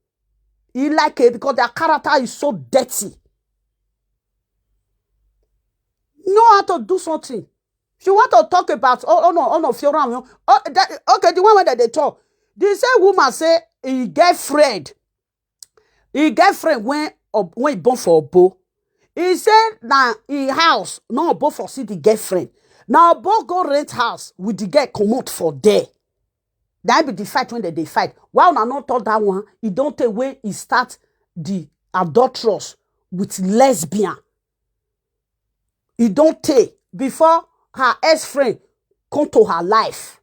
He like it because their character is so dirty. Know how to do something. If you want to talk about, oh, oh no, oh no, Fiora, oh, that, okay, the one where that they talk. The same woman say he get friend. He get friend when, when he born for Obo. He said now he house, no Obo for see the girlfriend. Now Obo go rent house with the girl, comot for there. That be the fight when they, they fight. Why una not talk that one? He don't take where he start the adulterous with lesbian. He don't take before her ex-friend come to her life.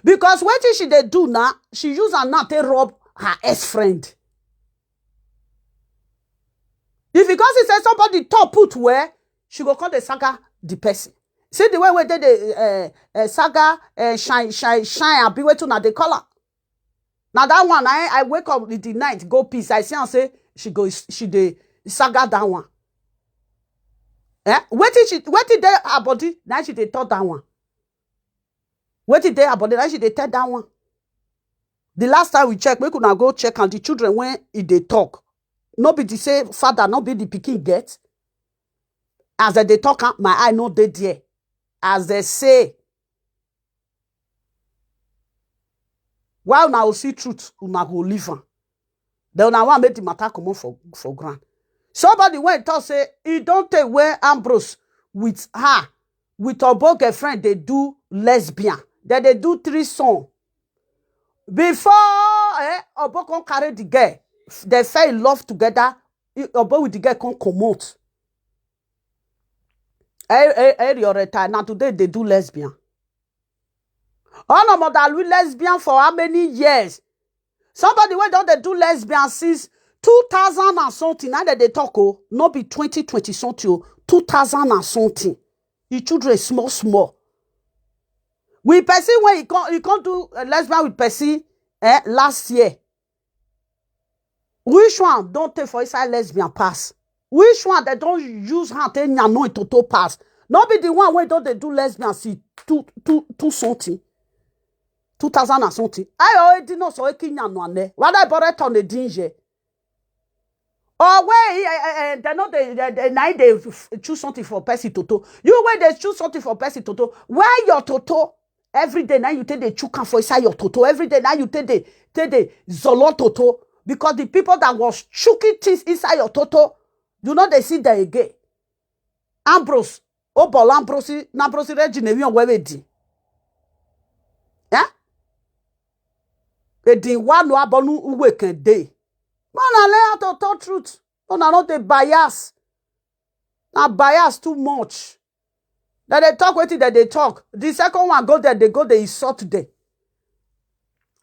Because what she they do now, she use her now to rob her ex-friend. If you go see say somebody top put where, she go call the saga the person. See the way where they, the uh, uh, saga uh, shine, shine, shine, and be waiting at the color. Now that one, I, I wake up in the night, go peace. I see and say she go, she the saga that one. Eh? What did she, what did they her body? Now she they thought that one. What did they her body? Now she they tell that one. The last time we check, we could now go check and the children when it they talk. Not be the same father, not be the picking get. As they talk, am, my eye no dey there. As they say, while now see truth, una go leave am. Then una wan make the matter comot for, for ground. Somebody wey talk say he don take where Ambrose with her, with Obo girlfriend, they do lesbian. Then they do threesome. Before eh, Obo come carry the girl, they fell in love together. Obo with the girl come comot. Eri Oreta, now today they do lesbian. All of them that do lesbian for how many years? Somebody wey don dey do lesbian since two thousand and something. Now that they talk, oh, not be twenty twenty something, oh, two thousand and something. The children small, small. With person when he can't, he can't do a lesbian with person eh, last year. Which one don't take for inside lesbian pass? Which one they don't use hand take nyano in toto pass? Not be the one wey don dey do lesbian see two, two, two something, two thousand and something. I already know so eki nyano ane. What I bought on the danger? Or where eh, eh, eh, they know they, they, they, now they f- choose something for person toto. You where they choose something for person toto. Where your toto? Every day now you take the chukan for inside your toto. Every day now you take the take the zolo toto. Because the people that was chuking things inside your toto, you know they see them again. Ambrose, Obol Ambrose, Nambrosi Regine, we on where di. Eh? Edi wa no abonu uwe can day. Man, I learn how to talk truth. No, no, not the bias. Now bias too much. Then they talk wetin dem dey talk. The second one go there, they go, they insult them.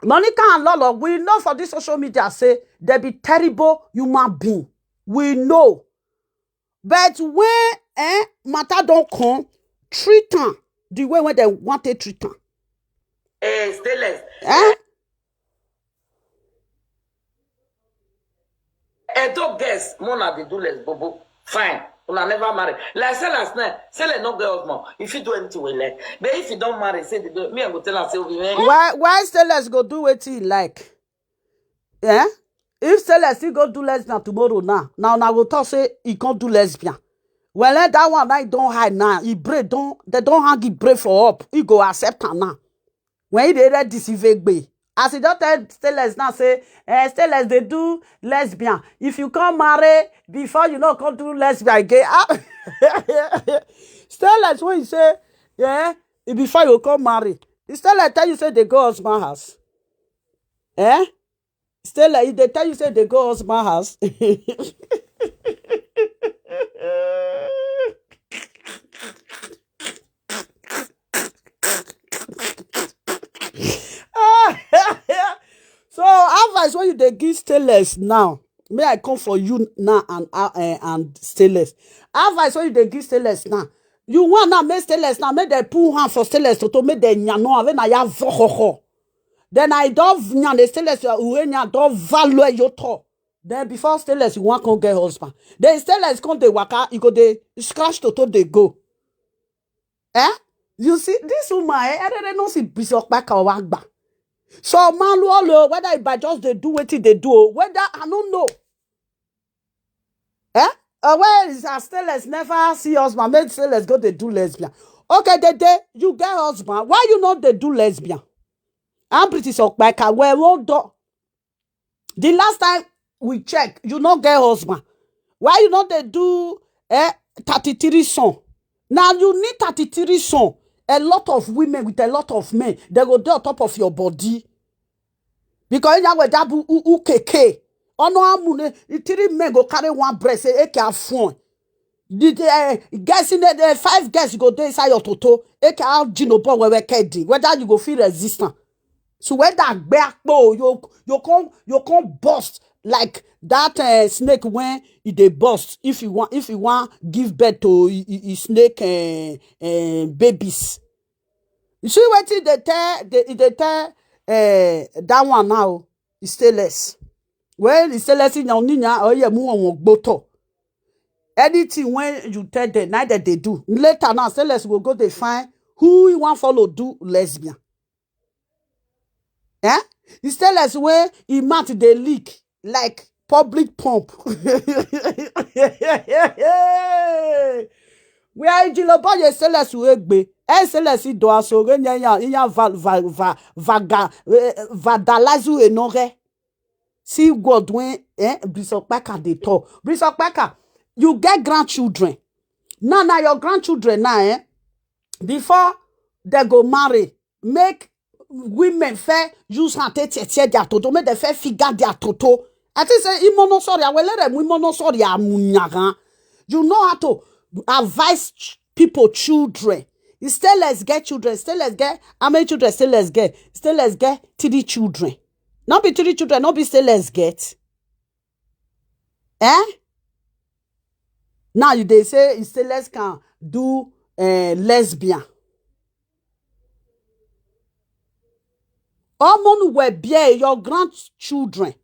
Monica and Lolo, we know for this social media say they be terrible human being. We know. But when eh, matter don't come, treat them the way when they want to treat them. Eh, stainless. Eh? Edo girls, mona dey do less bobo. Fine. Una never marry. Like say last night, say like no get husband. If you do anything with like, but if you don't marry, say the girl, me I go tell her say we marry. Why why Stainless go do wetin he like? Eh? If Stainless still go do lesbian tomorrow now, now now go talk say he can't do lesbian. Well, eh, that one now he don't hide now. He break don't they don't hang he break for up. He go accept her now. When he dey ready deceive egbe. As he don tell Stainless now say, eh, Stainless dey do lesbian. If you come marry before you no come do lesbian again. Ah, Stainless when he say, yeah, before you come marry, he Stainless tell you say they go husband house. Eh? Stainless, if they tell you say they go husband house. So how Advice wey you dey give Stainless now, may I come for you now and uh, uh, and Stainless. Advice wey you dey give Stainless now, you want now make Stainless now make dem put hand for Stainless to to make dem nyano ave na ya vohoho. Then I don nyane Stainless uwe nya don value your to. Then before Stainless you wan come get husband. Then Stainless come dey waka, you go dey scratch to to dey go. Eh? You see, this woman, eh, erere no si bisi okpaka wagba. So man lo lo, whether it by just they do what they do, whether I don't know. Eh? Uh, where is her Stainless? Never see husband. Make Stainless go they do lesbian. Okay, they day you get husband. Why you not they do lesbian? I'm pretty so like I wear all do. The last time we check, you not get husband. Why you not they do eh thirty-three son? Now you need thirty-three son. A lot of women with a lot of men, they go there on top of your body. Because in that way, that bu- u- ukeke. Ono amune, the three men go carry one breast, say, eke afon. The, the uh, guys in the, the five guys go there inside your toto. Eke al jinobo wewe kedi. Whether you go feel resistance. So when that gbe akpo, you you come you come burst like that uh, snake when it dey burst. If you want, if you want give birth to i- i- i snake uh, uh, babies, you see what they tell they, they tell uh, that one now. It's Stainless. Well, it's Stainless in your ninya or your mu on gboto. Anything when you tell them, neither they do. Later now, Stainless will go they find who he want follow do lesbian. Eh? He Stainless where he mat they leak like public pump. Where Ijilobo ye Stainless we gbe. Eh Stainless do aso re nya ya ya va va va vaga eh, vadalazu enore. See God when eh Bishop Packer dey talk. Bishop Packer, you get grandchildren. Now now your grandchildren now eh before they go marry, make women fair use hand take tear their toto, make them fair figure their toto. I think say imono sorry, I will let them imono sorry amunyaga. You know how to advise ch- people children. Stainless get children, Stainless get how many children? Stainless get Stainless get three children. Not be three children, not be Stainless get. Eh? Now you they say Stainless can do uh, lesbian. Omonu will bear your grandchildren.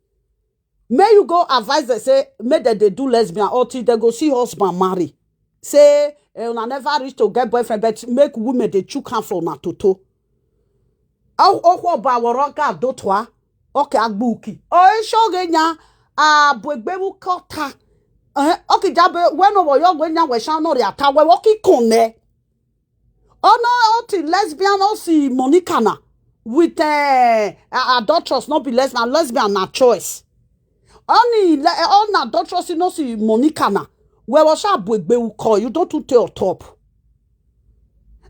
May you go advise them say make them they do lesbian or till they go see husband marry. Say eh, una never reach to get boyfriend, but make women they chook hand for una toto. Okwo ba woroka dotwa oke agbuki o ishoge nya abwegbewu kota. Eh, oki jabe weno wo yo gwe nya we sha no ri ata we wo ki kone. Ono oti lesbian o si Monica na with eh, a- adulterous, not be lesbian, lesbian na choice. Only le- eh, on adulterous no si Monica na we wo sha abwegbewu ko, you don't too tell top.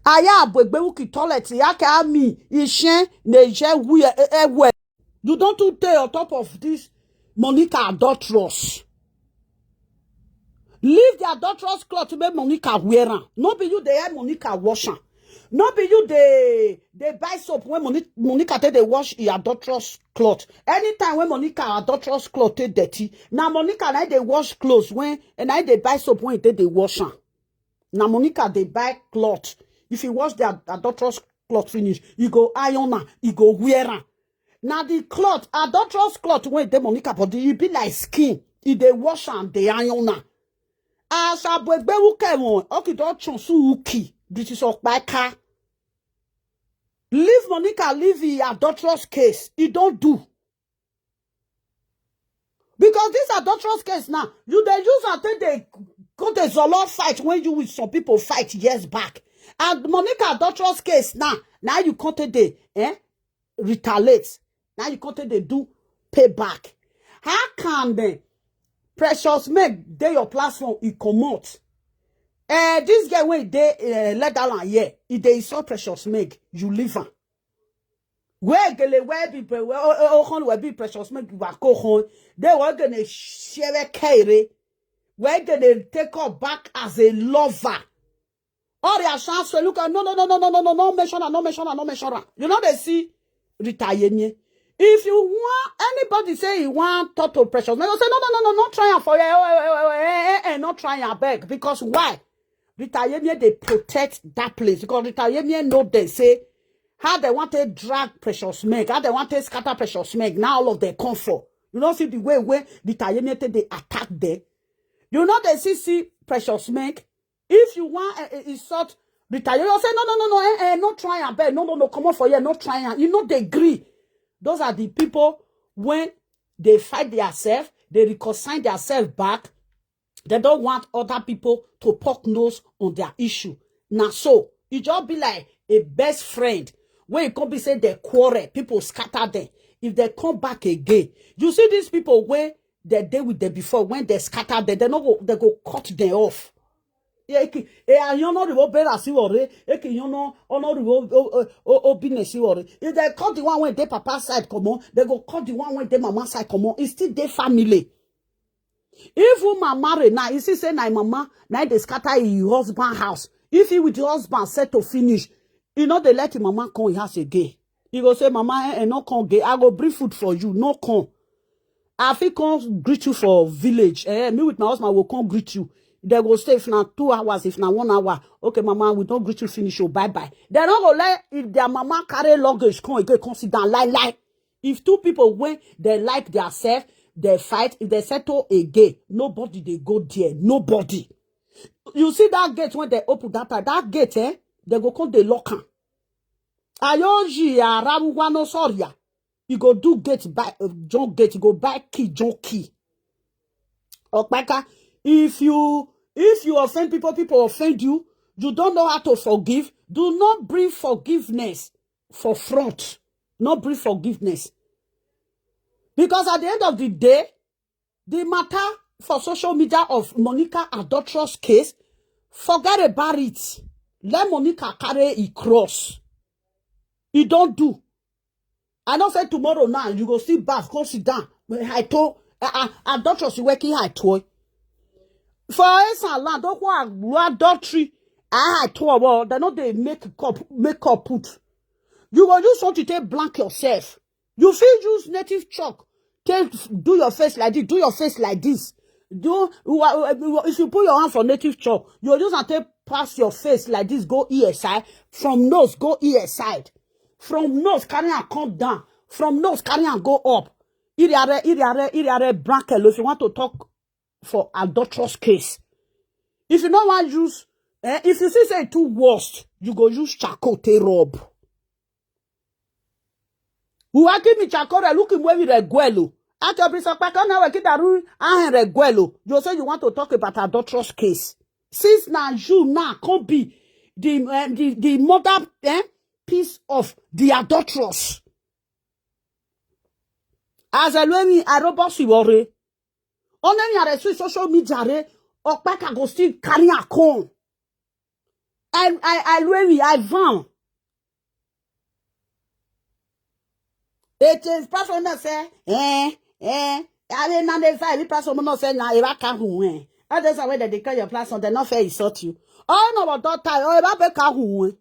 Aya abwegbewu ki toilet ya ke ami ishen ne je wi ewe. You don't too tell on top of this Monica adulterous. Leave the adulterous cloth make Monica wear am. No be you dey help Monica wash am. No be you dey dey buy soap when Moni- Monica take dey wash e adulterous cloth. Anytime when Monica adulterous cloth take dirty, na Monica na dey wash clothes when and na dey buy soap when e take dey wash am. Na Monica dey buy cloth. If you wash the ad- adulterous cloth finish, you go iron am, you go wear am. Na the cloth, adulterous cloth wey dey Monica body, e be like skin. E dey wash am, dey iron am. Ashabwegbe uke won, oki don chonsu uki, British okpaika. Leave Monica, leave the adulterous case. E don do. Because this adulterous case now, you dey use am take dey go dey zolo fight when you with some people fight years back. And Monica adulterous case now, now you come take dey eh, retaliate. Now you come take dey do payback. How can the Precious Meg dey your platform? E comot. Eh, this girl wey dey uh, Leatherland here, e dey insult Precious Meg. You leave am. Where gele where be pre- where oh oh oh we be Precious Meg wa ko hon. They were gonna share kere. Where gonna take her back as a lover. All their chance to look at no no no no no no no no mention her, no mention her, no mention her. You know they see Rita Yemie. If you want anybody say he want talk to Precious Meng, say no, no, no, no, not try am for here, eh, eh, eh, eh, eh, eh, not try am beg. Because why? Rita Yemie dey protect that place, because Rita Yemie know they say how they want to drag Precious Meng, how they want to scatter Precious Meng. Now all of them come for. You don't see the way where Rita Yemie take dey attack them. You know they see see Precious Meng. If you want uh, uh, insult Rita Yemie, you say no, no, no, no, eh, eh, no try am beg, no, no, no, come on for here, no try am. You know they agree. Those are the people when they fight themselves, they reconcile themselves back. They don't want other people to poke nose on their issue. Now so it just be like a best friend. When it come be say they quarrel, people scatter them. If they come back again, you see these people where they dey with them before, when they scatter them, they no go, they go cut them off. Eki e ayan no riwo bera si wore, eki yan no ono riwo o o o business si wore. If they cut the one when they papa side come on, they go cut the one when they mama side come on. It's still their family. If woman marry now, you see say na im mama na im dey scatter im husband house. If he with the husband set to finish, he no dey let him mama come him house again. He go say, "Mama, eh, eh, no come again. I go bring food for you. No come. I fit come greet you for village. Eh, me with my husband will come greet you." They go stay if na two hours, if na one hour. "Okay, mama, we don't greet you finish. Oh, bye bye." They no go let if their mama carry luggage come again, come sit down lie lie. If two people when they like their self, they fight. If they settle again, nobody they go there. Nobody. You see that gate when they open that time, that gate, eh? They go come they lock am. Ayoji arabu wano soria. You go do gate by uh, John gate. You go buy key John key. Okpaka, if you if you offend people, people offend you. You don't know how to forgive. Do not bring forgiveness for front. Not bring forgiveness. Because at the end of the day, the matter for social media of Monica adulterous case, forget about it. Let Monica carry a cross. He don't do. I know say tomorrow now you go see bath, come sit down. High toe, uh, uh, adulterous, you working high toe. For instance, land don't go adultery. I high toe, well, they know they make cup, make up put. You go use something to take blank yourself. You fit use native chalk, take do your face like this, do your face like this. Do if you put your hand for native chalk, you use and take pass your face like this, go ear side, from nose go ear side, from nose carry and come down, from nose carry and go up. Iriare, iriare, iriare, bracket. If you want to talk for adulterous case, if you no wan use, eh, if you see say e too worst, you go use charcoal take rub. Uwa give me charcoal, look him where we reguelo. Ake obi so pa kan na we kidaru ahen reguelo. You say you want to talk about adulterous case. Since now you now come be the uh, the the mother eh, piece of the adulterous. As a lady, I robust you worry. Only I see social media re. Okpaka go still carry a con. I I I lwewi I van. It is person not say eh eh. I mean, not if I person not say na eba kahu eh. Others are whether they call your person, they not fair insult you. Oh no, but don't tie. Oh, eba be kahu eh.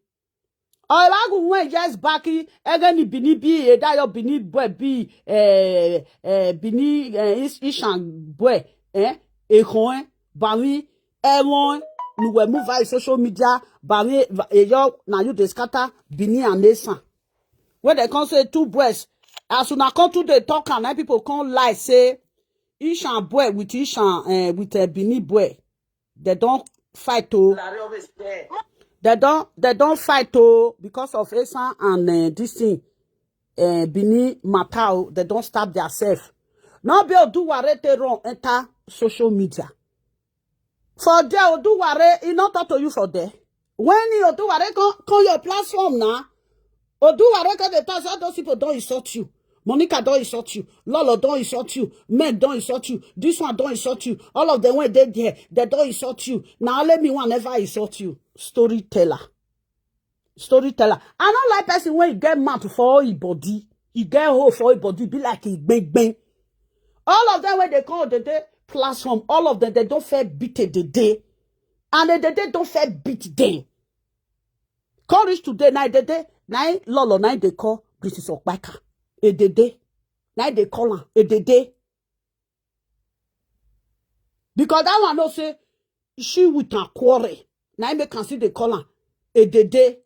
Oilagu wen just baki egeni bini bi edayo bini bwe bi eh eh bini eh is ishan bwe eh ehon bawi ewon nuwe move by social media bawi eyo na you dey scatter bini and esan. When they come say two boys, as una come to dey talk and people come lie say ishan boy with ishan eh, with a bini boy, they don't fight to. They don't they don't fight to because of Esan and uh, this thing. Uh, Bini Matao, they don't stab themselves. Now be Oduware they run enter social media. For there, Oduware, he not talk to you for there. When he Oduware come, come your platform now, Oduware come they talk all those people don't insult you. Monica don't insult you. Lolo don't insult you. Men don't insult you. This one don't insult you. All of them when they there, they don't insult you. Now let me one never insult you. Storyteller. Storyteller. I don't like person when you get mouth for all your body. You get hole for your body. Be like a big bang. All of them when they call the day platform. All of them they don't fair beat the day. And the day don't fair beat them. Come reach today, na edede, na e lolo, na e dey call British Okpaka. Edede. Na im dey call am edede. Because that one know say she with am quarrel. Na im make am still dey call am edede.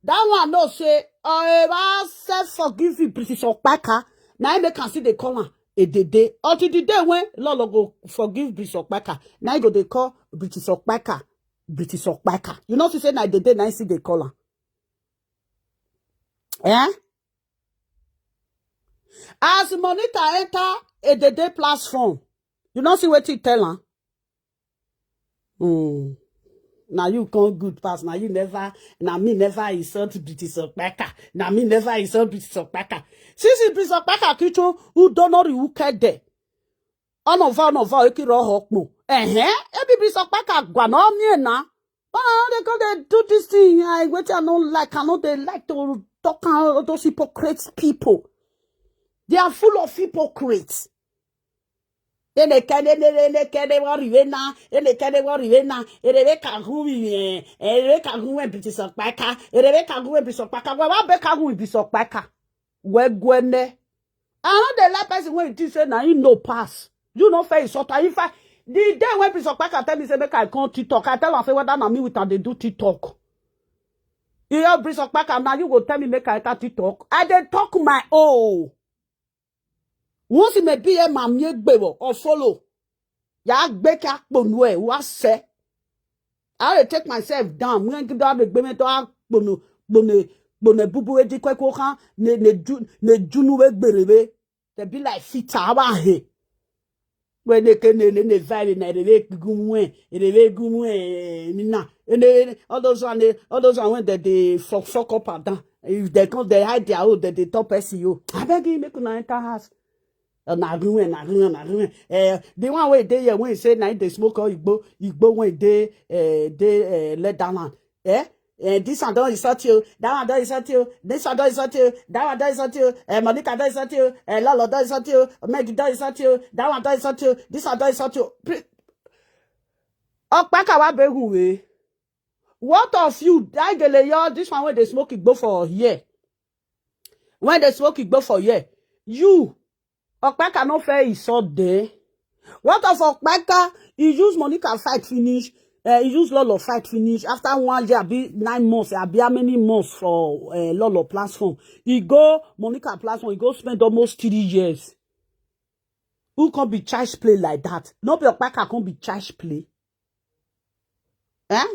That one know say, "Oh, I self forgive you, British Okpaka." Na im make am still dey call am edede. Until the day when Lolo go forgive British Okpaka, na im go dey call British Okpaka, British Okpaka. You know, she say na edede, na im still dey call am. Eh? As Monica enter edede platform, you know, see wetin tell am. Hmm. Now you come good pass. Now you never, now me never insult British Okpaka. Now me never insult British Okpaka. Since British Okpaka kicho, who don't know who care there. Ọnọva, ọnọva, ekiro hokmo. Ehe, ebi British Okpaka gwa no me na. Oh, they go, they do this thing. I wait, I don't like, I know they like to talk, all those hypocrite people. They are full of hypocrites. Enekene, enekene, worry we na, enekene, worry we na, erebe ka hu we, eh, erebe ka hu we British Okpaka, erebe ka hu we British Okpaka, we wa be ka hu we British Okpaka. We gwene. I no dey like person wey you think say na him no pass. You no fair insult am. In fact, the day when British Okpaka tell me say make I come TikTok, I tell am say whether na me with am dey do TikTok. You hear British Okpaka, now you go tell me make I enter TikTok. I dey talk my own. Once me be a mamie gbebo or follow. Ya gbeke akponu e, wa se. I dey take myself down. When give that gbeme to akponu, kpone, kpone bubu e di kwe ko kan, ne, ne ju-, ne junu we gbere we. They be like fit awa he. When they can, ne, ne, ne, vibe na, they make gumwe, they make gumwe, eh, mina. And they, all those one, they, all those one when they, they fuck, fuck up and down. If they come, they hide their own, they, they top S E O. I beg you, make una enter house. Uh, na ruin, na ruin, na ruin. Eh, the one wey dey here, when he say na him dey smoke all Igbo, Igbo when dey, eh, dey, eh, let down land. Eh? Eh, this one don insult you, that one don insult you, this one don insult you, that one don insult you, eh, Monica don insult you, eh, Lolo don insult you, Meg don insult you, that one don insult you, this one don insult you. Pre- Okpaka wa be who we? What of you? That gele yo, this one when they smoke Igbo for here. When they smoke Igbo for here, you, Okpaka no fair insult there. What of Okpaka? He use Monica fight finish. Uh, he use Lolo fight finish. After one year, be nine months, be how many months for, uh, Lolo platform? He go Monica platform. He go spend almost three years. Who can be charge play like that? No be Okpaka can be charge play. Eh?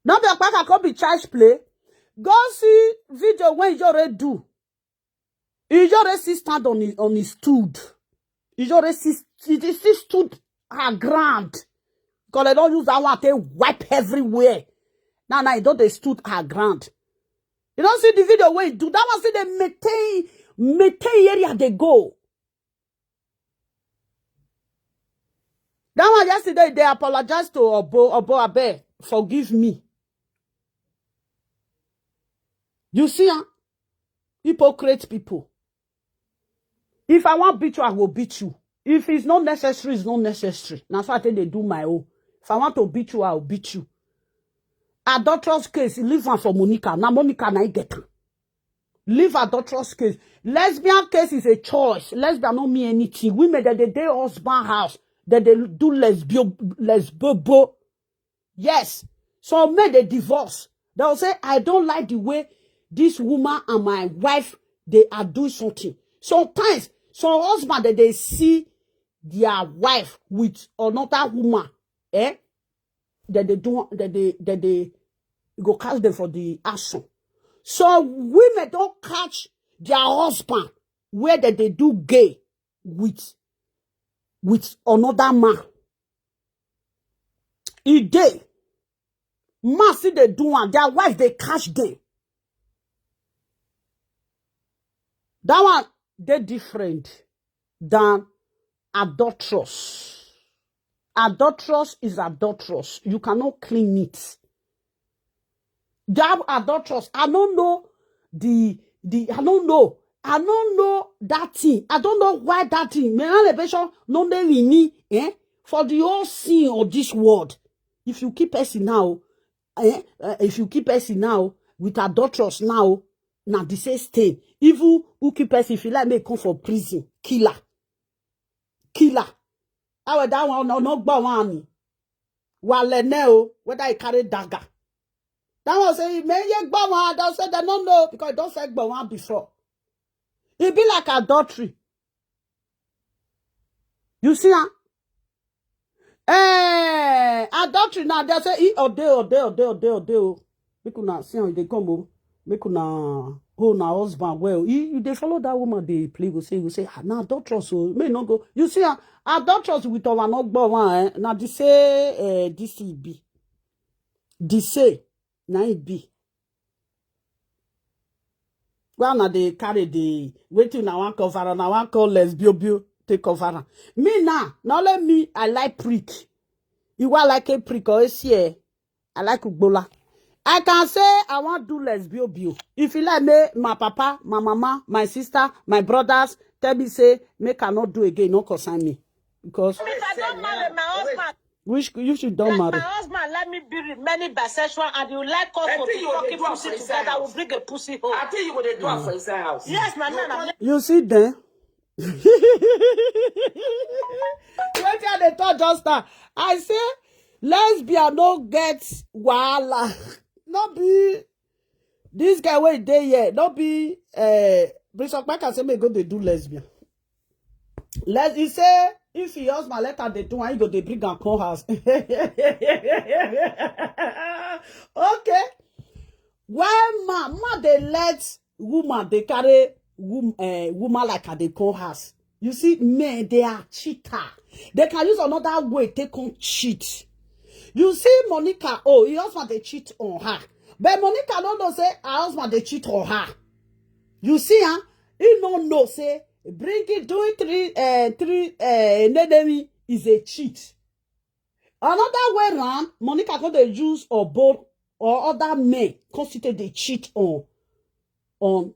No be Okpaka can be charge play. Go see video when you already do. Ijore still stand on his, on his stood. Ijore still, he still stood her ground. Because they don't use that one to wipe everywhere. Now, now, he don't they stood her ground. You don't see the video where he do that one. See the maintain, maintain area they go. That one yesterday, they apologized to Obo, Obo Abe, forgive me. You see, huh? Hypocrite people. If I want beat you, I will beat you. If it's not necessary, it's not necessary. That's why I think they do my own. If I want to beat you, I'll beat you. Adulterous case, leave one for Monica. Now Monica, now I get her. Leave adulterous case. Lesbian case is a choice. Lesbian don't mean anything. Women that they, they husband house, that they do lesbio, lesbobo. Yes. Some men, they divorce. They'll say, "I don't like the way this woman and my wife, they are doing something." Sometimes, some husband that they see their wife with another woman, eh? That they do, that they, that they go catch them for the action. So women don't catch their husband where that they do gay with, with another man. E dey. Man see they do one, their wife they catch them. That one, they different than adulterous. Adulterous is adulterous. You cannot clean it. That adulterous, I don't know the, the, I don't know. I don't know that thing. I don't know why that thing. Me elevation no dey me, eh? For the whole scene of this world, if you keep person now, eh? Uh, if you keep person now with adulterous now, Na the same stain. Even who kill person, if you like, make come for prison. Killer. Killer. How that one no, no gba one ni. Wale ne o, whether he carry dagger. That one say, may ye gba one, they say they no know because he don say gba one before. E be like adultery. You see, huh? Eh, adultery now, they say, e ode, ode, ode, ode, ode, o. Make una see am, they come o. Make una hold na husband well. You, you dey follow that woman, dey play, go say, go say, ah, na adulteress o. May no go. You see, ah, adulteress with our no gbo one, eh? Na the say, eh, this e be. The say, na e be. Well, now they carry the, wait till now one cover, now one call lesbiobio, take cover. Me now, not let me, I like prick. You are like a prick or a seer. I like Ugbola. I can say I want do lesbiobio. If you like me, my papa, my mama, my sister, my brothers, tell me say, make I not do again, no concern me. Because If I don't marry my husband, which you should don't let marry. My Husband let me be with many bisexual and you like us I to think be you dey fucking do am pussy for inside together, house. We'll bring a pussy home. I think you go dey do am for inside house. Yes, my man, I'm You see then? Wetin I dey talk just now? I say lesbian no get wahala. No be this guy wey dey here. No be uh, Bishop Micah say me go dey do lesbian. Let he say if he husband let her dey do am, he go dey bring am come house. Okay. Why man, man dey let woman dey carry wom, uh, woman like her dey come house? You see, men, they are cheater. They can use another way take come cheat. You see, Monica, oh, her husband dey cheat on her. But Monica no know say her husband dey cheat on her. You see, huh? He no know say bringing doing three, uh, three, uh, enemy is a cheat. Another way round, Monica come dey use Obo or other men come still take dey cheat on on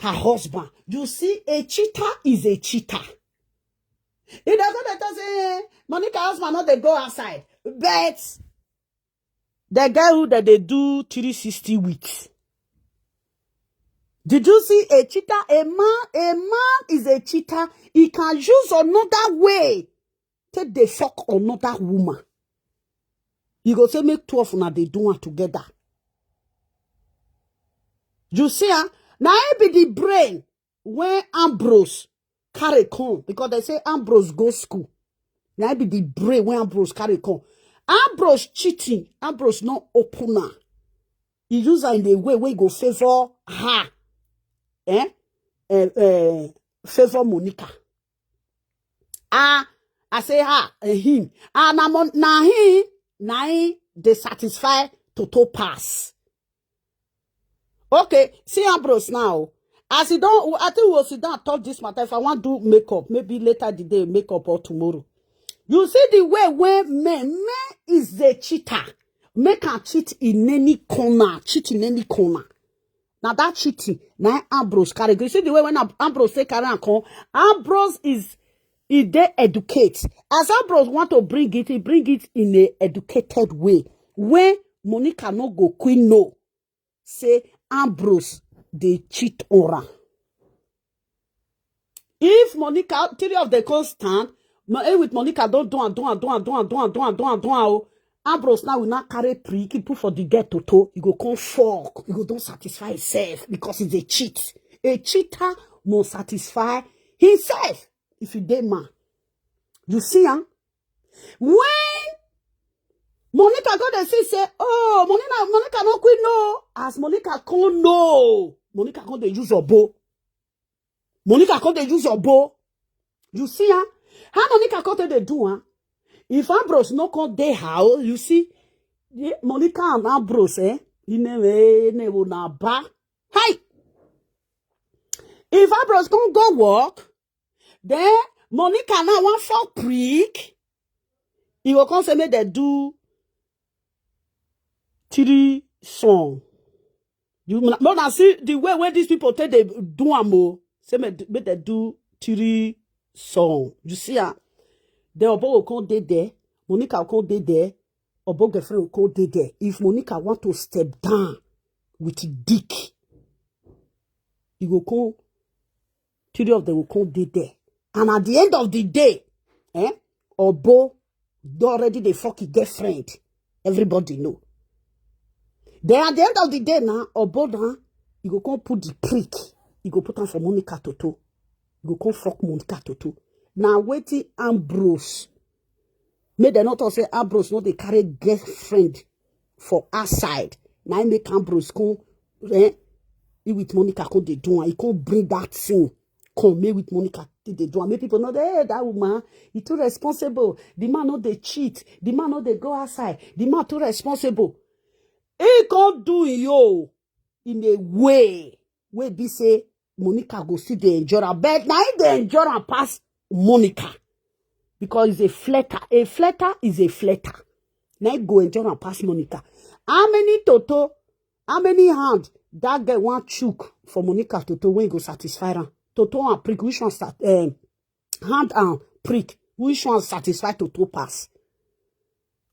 her husband. You see, a cheater is a cheater. It doesn't matter say Monica husband no dey go outside, but the guy who that they do three sixty with. Did you see a cheater? A man, a man is a cheater. He can use another way take dey fuck another woman. You go say make two of una dey do one together. You see, ah, na him be the brain when Ambrose carry come, because they say Ambrose go school. Na him be the brain when Ambrose carry come. Ambrose cheating, Ambrose no open am. He use am in a way wey go favour her. Eh? Eh, eh, favour Monica. Ah, I say her, eh, him. Ah, na Mon-, na him, na him dey satisfy Toto pass. Okay, see Ambrose now. As he don, I think we'll sit down and talk this matter. If I want do makeup, maybe later the day makeup or tomorrow. You see the way where men, men is a cheater. Men can cheat in any corner, cheat in any corner. Now that cheating, now Ambrose carry. You see the way when Am-, Ambrose say carry and come, Ambrose is, he dey educate. As Ambrose want to bring it, he bring it in a educated way. When Monica no go queen no, say Ambrose dey cheat on am. If Monica, three of them come stand, ma, eh, with Monica don do am, do am, do am, do am, do am, do am, do am, do am, oh. Ambrose now will not carry prick, he put for the girl Toto, he go come fuck, he go don satisfy himself because he's a cheat. A cheater must satisfy himself if he dey man. You see, huh? When Monica go dey see say, oh, Monica, Monica no quit no. As Monica come no, Monica come dey use Obo. Monica come dey use Obo. You see, huh? How Monica come take dey do, huh? If Ambrose no come dey house, you see, yeah, Monica and Ambrose, eh? You never, never na ba. Hi. If Ambrose come go work, then Monica now want for prick. He go come say make they do three song. You no na see the way where these people take they do am o. Say make, make they do three song. You see, ah, the Obo will come dey there. Monica will come dey there. Obo girlfriend will come dey there. If Monica want to step down with dick, e go come, three of them go come dey there. And at the end of the day, eh, Obo don already dey fuck him girlfriend. Everybody know. Then at the end of the day now, Obo now, e go come put the prick. E go put am for Monica toto. E go come fuck Monica toto. Na wetin Ambrose, make dem no talk say Ambrose no dey carry girlfriend for outside. Na im make Ambrose come, eh, he with Monica come dey do am. He come bring that thing. Come make with Monica take dey do am. Make people know, "Hey, that woman, he too responsible. The man no dey cheat. The man no dey go outside. The man too responsible." He come do him own in a way wey be say Monica go still dey enjoy am. But na him dey enjoy am pass Monica. Because he's a flirter. A flirter is a flirter. Na him go enjoy am pass Monica. How many toto, how many hand that girl wan chook for Monica toto wey go satisfy am? Toto and prick, which one sat-, um, hand and prick, which one satisfy toto pass?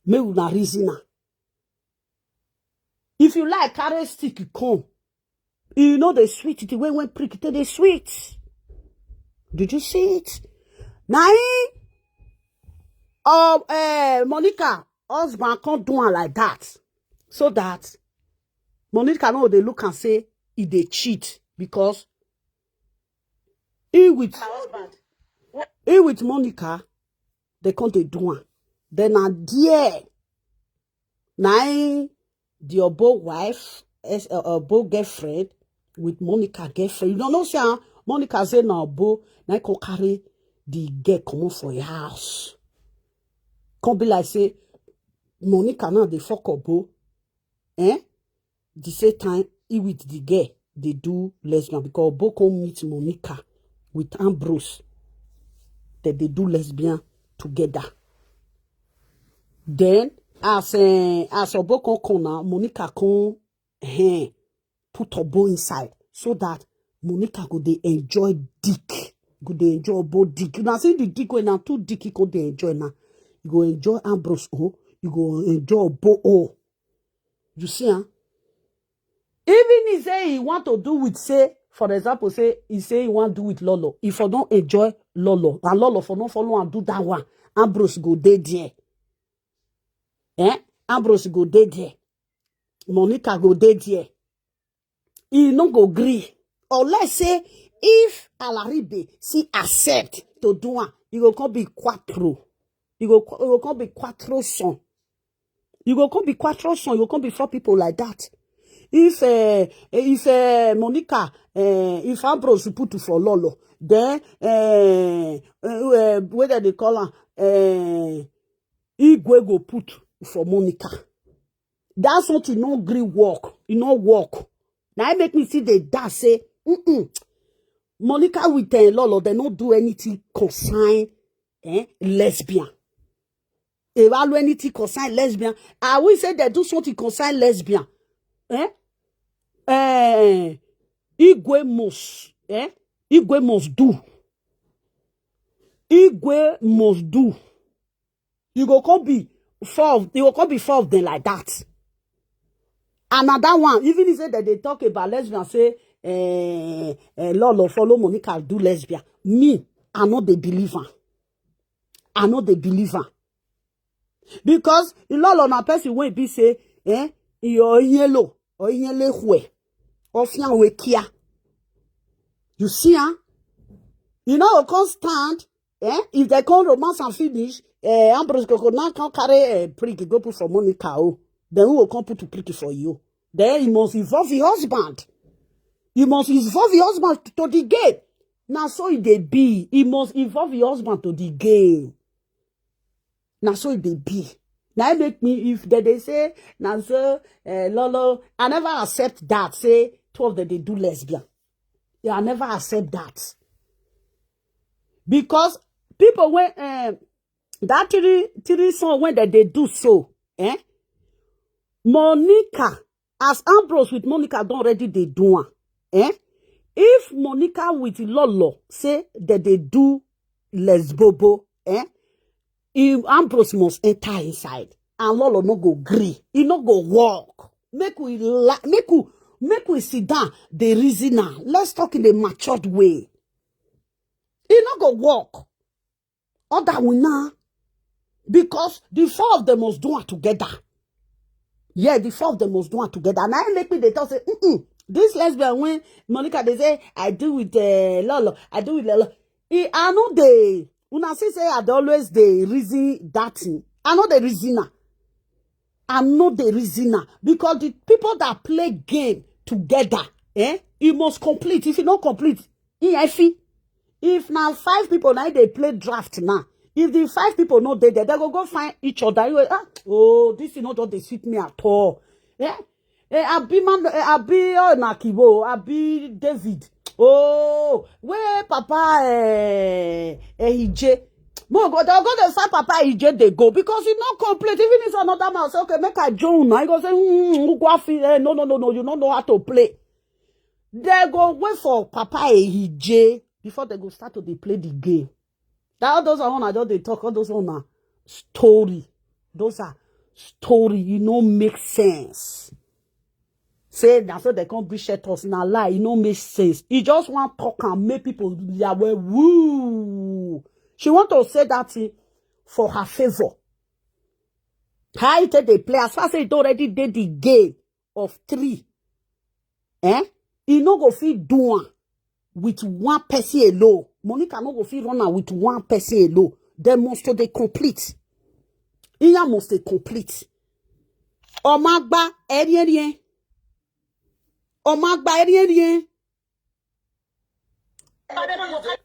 Make una reason am. If you like, carry stick come. You know the sweet, the way when prick take dey sweet. Did you see it? Na him, uh, uh, Monica husband come do am like that, so that Monica no dey look and say he dey cheat, because he with, he with Monica, they come dey do am. Then na there, na him, the Obo wife, ex-, uh, Obo girlfriend with Monica girlfriend. You don't know, say, ah, Monica say na Obo, na him come carry the girl comot for your house. Come be like say Monica now dey fuck Obo. Eh? The same time, he with the girl dey do lesbian, because Obo come meet Monica with Ambrose. They dey do lesbian together. Then, as, eh, as Obo come come now, Monica come, eh, put Obo inside so that Monica go dey enjoy dick. Go dey enjoy Obo dick. Una see the dick wey na two dick he come dey enjoy now. You go enjoy Ambrose own, you go enjoy Obo own. You see, huh? Even he say he want to do with, say, for example, say he say he want do with Lolo. If I don't enjoy Lolo, and Lolo for no follow and do that one, Ambrose go dey there. Eh? Ambrose go dey there. Monica go dey there. He no go gree. Unless say if Alaribe see accept to do am, he go come be quattro. He go, he go come be quattro son. You go come be quattro son, you go come be four people like that. If, eh, if, eh, Monica, eh, if Ambrose put for Lolo, then, eh, eh, eh, whether they call am, eh, Igwe go put for Monica. That's what you no gree work. You no work. Now I make me see the dad say, mm-mm. Monica with, eh, Lolo, they no do anything concern, eh, lesbian. Evaluate anything concern lesbian. I will say they do something concern lesbian. Eh? Eh, Igwe must. Eh? Igwe must do. Igwe must do. You go come be four of, you go come be four of them like that. Another one, even if say that they talk about lesbian, say, eh, eh, Lolo follow Monica do lesbian. Me, I no dey believe am. I no dey believe am. Because Lolo na person wey be say, eh, your yellow, or yellow hue, or fian we kia. You see, huh? You know, come stand, eh? If they come romance and finish, eh, Ambrose Koko now come carry, eh, prick, go put for Monica, oh. Then who will come put to prick for you? Then he must involve his husband. He must involve his husband to the game. Now so it dey be. He must involve his husband to the game. Now so it dey be. Now it make me, if they, they say, now so, eh, Lolo, I never accept that. Say two of them they do lesbian. Yeah, I never accept that. Because people when, eh, that three, three song when that they do so, eh? Monica, as Ambrose with Monica don already dey do am, eh? If Monica with Lolo say that they do lesbobo, eh? If Ambrose must enter inside, and Lolo no go gree, he no go walk. Make we la-, make we, Make we sit down, dey reason am. Let's talk in a matured way. E no go work. Other we now. Because the four of them must do it together. Yeah, the four of them must do it together. And I make me dey talk say, mm-mm, this lesbian when Monica dey say, I do with uh, Lolo, I do with Lolo. E, I know they, una see say I dey always dey reason that thing. I know the reasoner. I know the reasoner. Because the people that play game together, eh, e must complete. If e no complete, e heavy. If na five people na dey play draft now, if the five people no dey there, they go go find each other. You go, ah, oh, this is not what they suit me at all. Yeah. Eh, abi man, eh, abi oh, na Kibo, abi David. Oh, where Papa eh, eh Ije? Mo go, they go dey find Papa Ije dey go because e no complete. Even if another man say, okay, make I join now. He go say, mm, mm, mm, eh, no, no, no, no, you no know how to play. They go wait for Papa Ije before they go start to dey play the game. That all those one I just dey talk, all those one na story. Those are story. E no make sense. Say na so they come bring shelters na lie. E no make sense. E just wan talk and make people yahweh woo. She want to say that thing for her favor. How e take dey play as far as e don already dey the game of three. Eh? E no go fit do am with one person alone. Monica no go fit run am with one person alone. They must to dey complete. Iya must dey complete. Ọmọ àgbà ẹ̀rí ẹ̀rí ẹ̀. Ọmọ àgbà ẹ̀rí ẹ̀rí ẹ̀.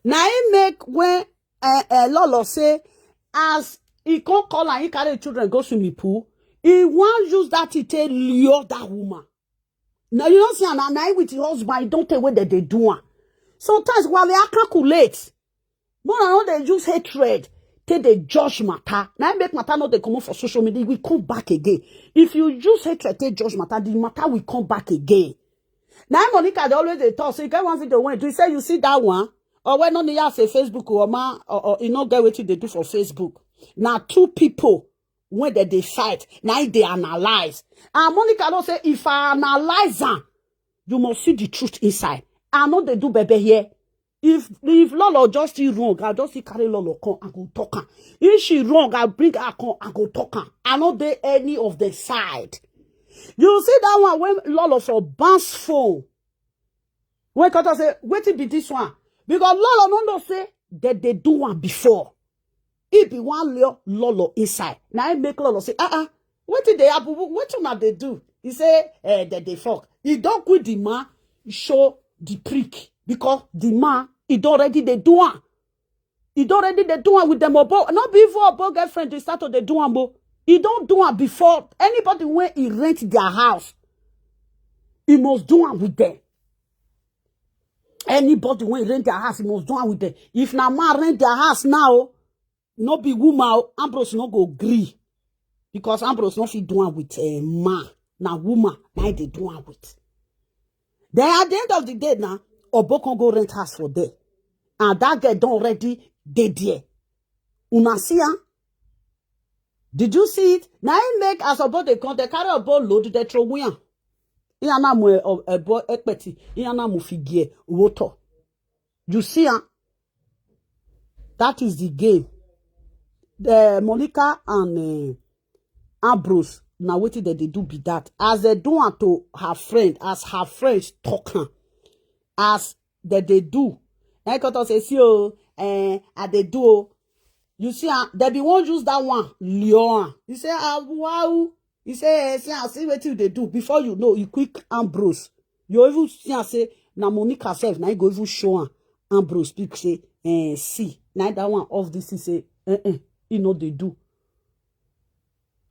Na him make when uh, uh, Lolo say as he come call and he carry children go swimming pool, he wan use that thing take lure that woman. Now you don't see am na na him with him husband, e don tey wey dem dey do am. Sometimes while they calculate, more I no dey use hatred take dey judge matter. Na him make matter no dey comot for social media. E will come back again. If you use hatred take judge matter, the matter will come back again. Na him Monica dey always dey talk. So you get one video when do you say you see that one? Or when only you say Facebook or ma or, or you no get wetin dey do for Facebook. Na two people when they dey fight, na him dey analyze. And Monica don say if I analyze am, you must see the truth inside. I no dey do bebe here. If if Lolo just still wrong, I just still carry Lolo come and go talk am. If she wrong, I bring her come and go talk am. I no dey any of the side. You see that one when Lolo for bounce phone. When Kata say, wetin be this one? Because Lolo no know say that they do one before. He be one lure Lolo inside. Now I make Lolo say, ah ah, wetin dey happen? Wetin una dey do? He say, eh, that they fuck. He don quit the man, show the prick because the man he don already dey do am. He don already dey do am with them obo. Not be even obo girlfriend dey start to dey do am o. He don do am before. Anybody when he rent their house, he must do am with them. Anybody when rent their house, he must do am with them. If na man rent their house now, no be woman o, Ambrose no go gree because Ambrose no fit do am with a man. Na woman na dey do am with. Then at the end of the day now, Obo can go rent house for there, and that girl don already dey there. Una see am? Did you see it? Na him make as Obo dey come, they carry Obo load, they throw away am. He ana mu Obo ekpeti, he ana mu figie water. You see am? That is the game. The Monica and uh, Ambrose, na wetin dem dey do be that. As they do am to her friend, as her friends talk am, as they dey do, and come talk say, see oh, eh, I dey do oh. You see am, they be wan use that one lure am. You say, ah, wow. He say, eh, see am, see wetin you dey do. Before you know, you quick Ambrose. You even see am say na Monica sef na him go even show am. Ambrose speak say, eh, see, na that one of this he say, eh, eh, he no dey do.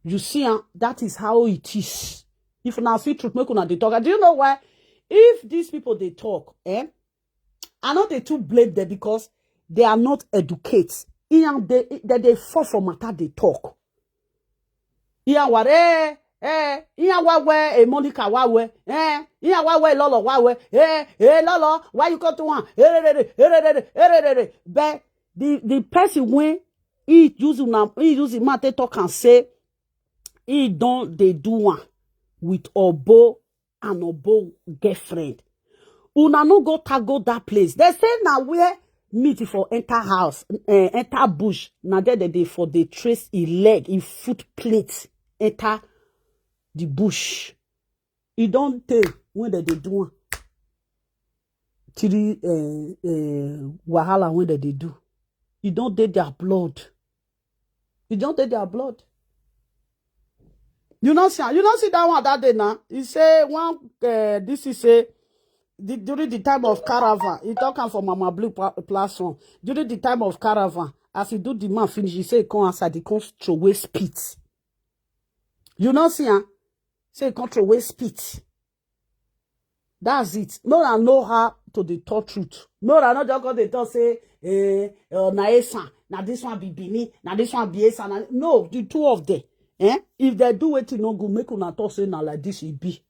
You see am, that is how it is. If una see truth, make una dey talk. Do you know why? If these people dey talk, eh, I no dey too blame them because they are not educated. Iyan dey they dey fall for matter dey talk. Iyan ware eh eh iyan wa we e Monica wa we eh iyan wa we Lolo wa we eh eh Lolo why you come to one eh eh eh eh eh eh eh eh. But the the person when he use una he use him mouth take talk and say he don dey do one with Obo and Obo girlfriend. Una no go tago that place. They say na where meat for enter house, eh, enter bush. Na there they dey for dey trace e leg, e foot plate enter the bush. E don tey when they dey do am. Three, eh, eh, wahala when they dey do. E don dey their blood. E don dey their blood. You know see, you know see that one that day now. He say one, uh, this is say the, during the time of caravan. He talk am for Mama Blue pla- platform. During the time of caravan, as he do the man finish, he say he come outside, he come throw away spit. You know see, huh? Say he come throw away spit. That's it. No, I know how to dey talk truth. No, I no just go dey talk say, eh, uh, na Esan, na this one be Bini, na this one be Esan. Na, no, the two of them. Eh? If they do wetin no good, make una talk say na like this e be.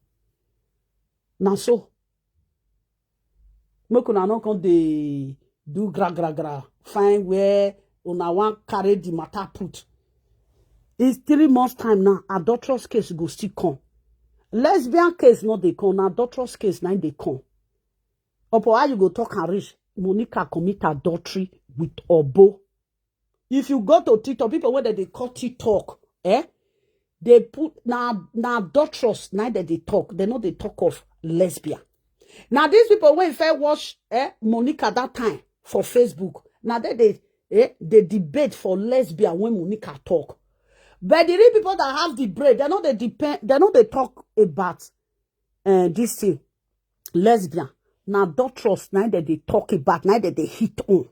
Na so. Make una no come dey do gra gra gra. Find where una wan carry the matter put. It's three months time now. Adulterous case go still come. Lesbian case no dey come. Na adulterous case na im dey come. Opo, how you go talk and reach? Monica commit adultery with Obo. If you go to TikTok, people wey dem dey call TikTok, eh? They put na na adulterous na dem dey talk. They no dey talk of lesbian. Now these people wey first watch, eh, Monica that time for Facebook, now they dey, eh, they debate for lesbian when Monica talk. But the real people that have the brain, they no dey depend, they no dey talk about, eh, this thing, lesbian. Na adulterous na dem dey talk about, na dem dey hit on.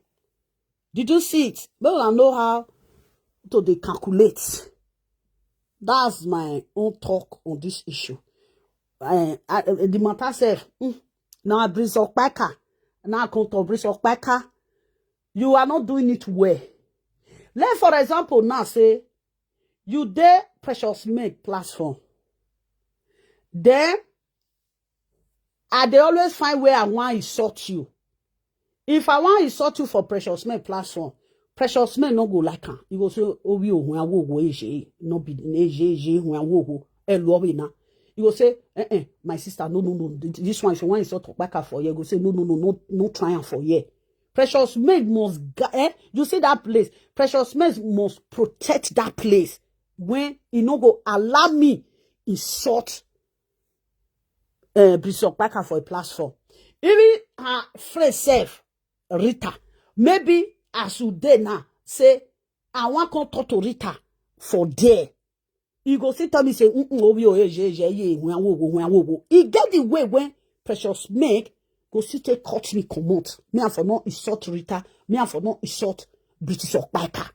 Did you see it? Make una know how to dey calculate. That's my own talk on this issue. Eh, I, eh, the matter sef, mm, na Prince Okpaka, na come to Prince Okpaka. You are not doing it well. Let, for example, now say you dey Precious Men platform. Then I dey always find where I wan insult you. If I wan insult you for Precious Men platform, Precious Men no go like am. You go say, "Obi ohun awowo eje, no be eje eje ohun awowo." Eluobi na. You go say, "Eh eh, my sister, no no no. This one, if you wan insult Okpaka for here, you go say, 'No no no no, no try am for here.'" Precious Men must, ga- eh? You see that place? Precious Men must protect that place when e no go allow me insult, eh, Prince Okpaka for a platform. Even her friend sef, Rita, maybe as you dey now, say, "I wan come talk to Rita for there." You go still tell me say, "Mm-mm, obi o, eje, eje, ye, hwen, wo, wo, hwen, wo, wo." E get the way when Precious Men go still take cut me comot. Me I for no insult Rita. Me I for no insult British Okpaka.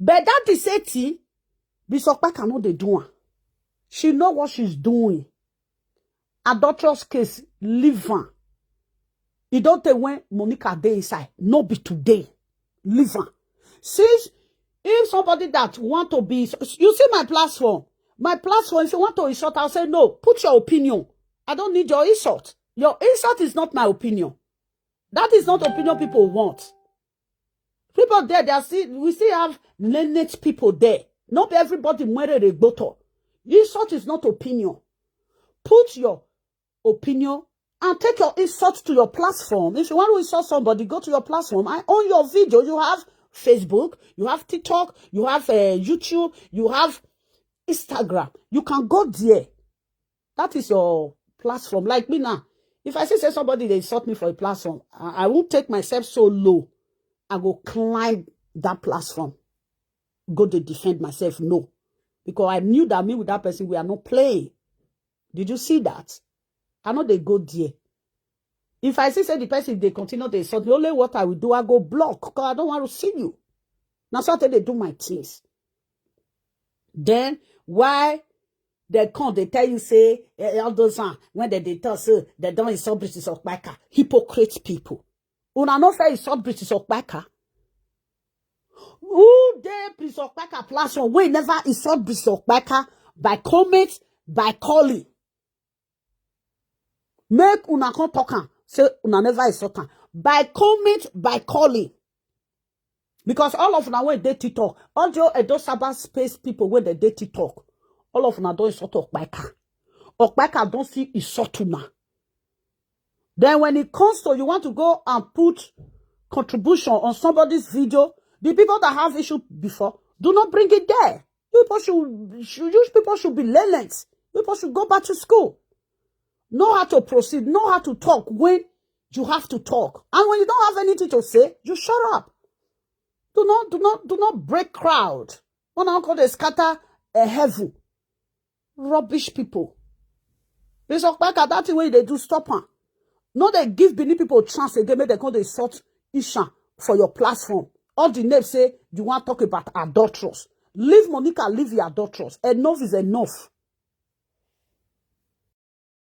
But that is a thing. British Okpaka no dey do am. She know what she's doing. Adulterous case, leave am. E don tey when Monica dey inside, no be today. Leave am. Since if somebody that want to be, you see my platform, my platform, if you want to insult, I'll say, "No, put your opinion. I don't need your insult. Your insult is not my opinion." That is not opinion people want. People there, they are still, we still have learned people there. Not everybody mwere regboto. Insult is not opinion. Put your opinion and take your insult to your platform. If you want to insult somebody, go to your platform. I own your video. You have Facebook, you have TikTok, you have, uh, YouTube, you have Instagram. You can go there. That is your platform. Like me now, if I see say somebody dey insult me for a platform, I, I won't take myself so low. I go climb that platform, go dey defend myself. No, because I knew that me with that person, we are not playing. Did you see that? I know they go there. If I see say the person, they continue to insult me, only what I will do, I go block, 'cause I don't want to see you. Now so they do my things. Then why they come, they tell you say, eh, all those one, when they, they talk, say they don't insult British Okpaka. Hypocrite people. Una no fair insult British Okpaka. Who dey British Okpaka platform wey never insult British Okpaka by comment, by calling? Make una come talk am. Say una never insult am. By comment, by calling. Because all of una wey dey TikTok, all the Edo Saba space people wey dey dey TikTok, all of una don insult Okpaka. Okpaka don see Isotuma. Then when it comes to you want to go and put contribution on somebody's video, the people that have issue before, do not bring it there. You people should, should you people should be lenient. You people should go back to school. Know how to proceed, know how to talk when you have to talk. And when you don't have anything to say, you shut up. Do not, do not, do not break crowd. When I call they scatter a heaven. Rubbish people. This Okpaka, that thing wey they do, stop am. No, they give Benin people chance again, make they come dey sort Ishan for your platform. All the names say you want talk about adulterers. Leave Monica, leave your adulterers. Enough is enough.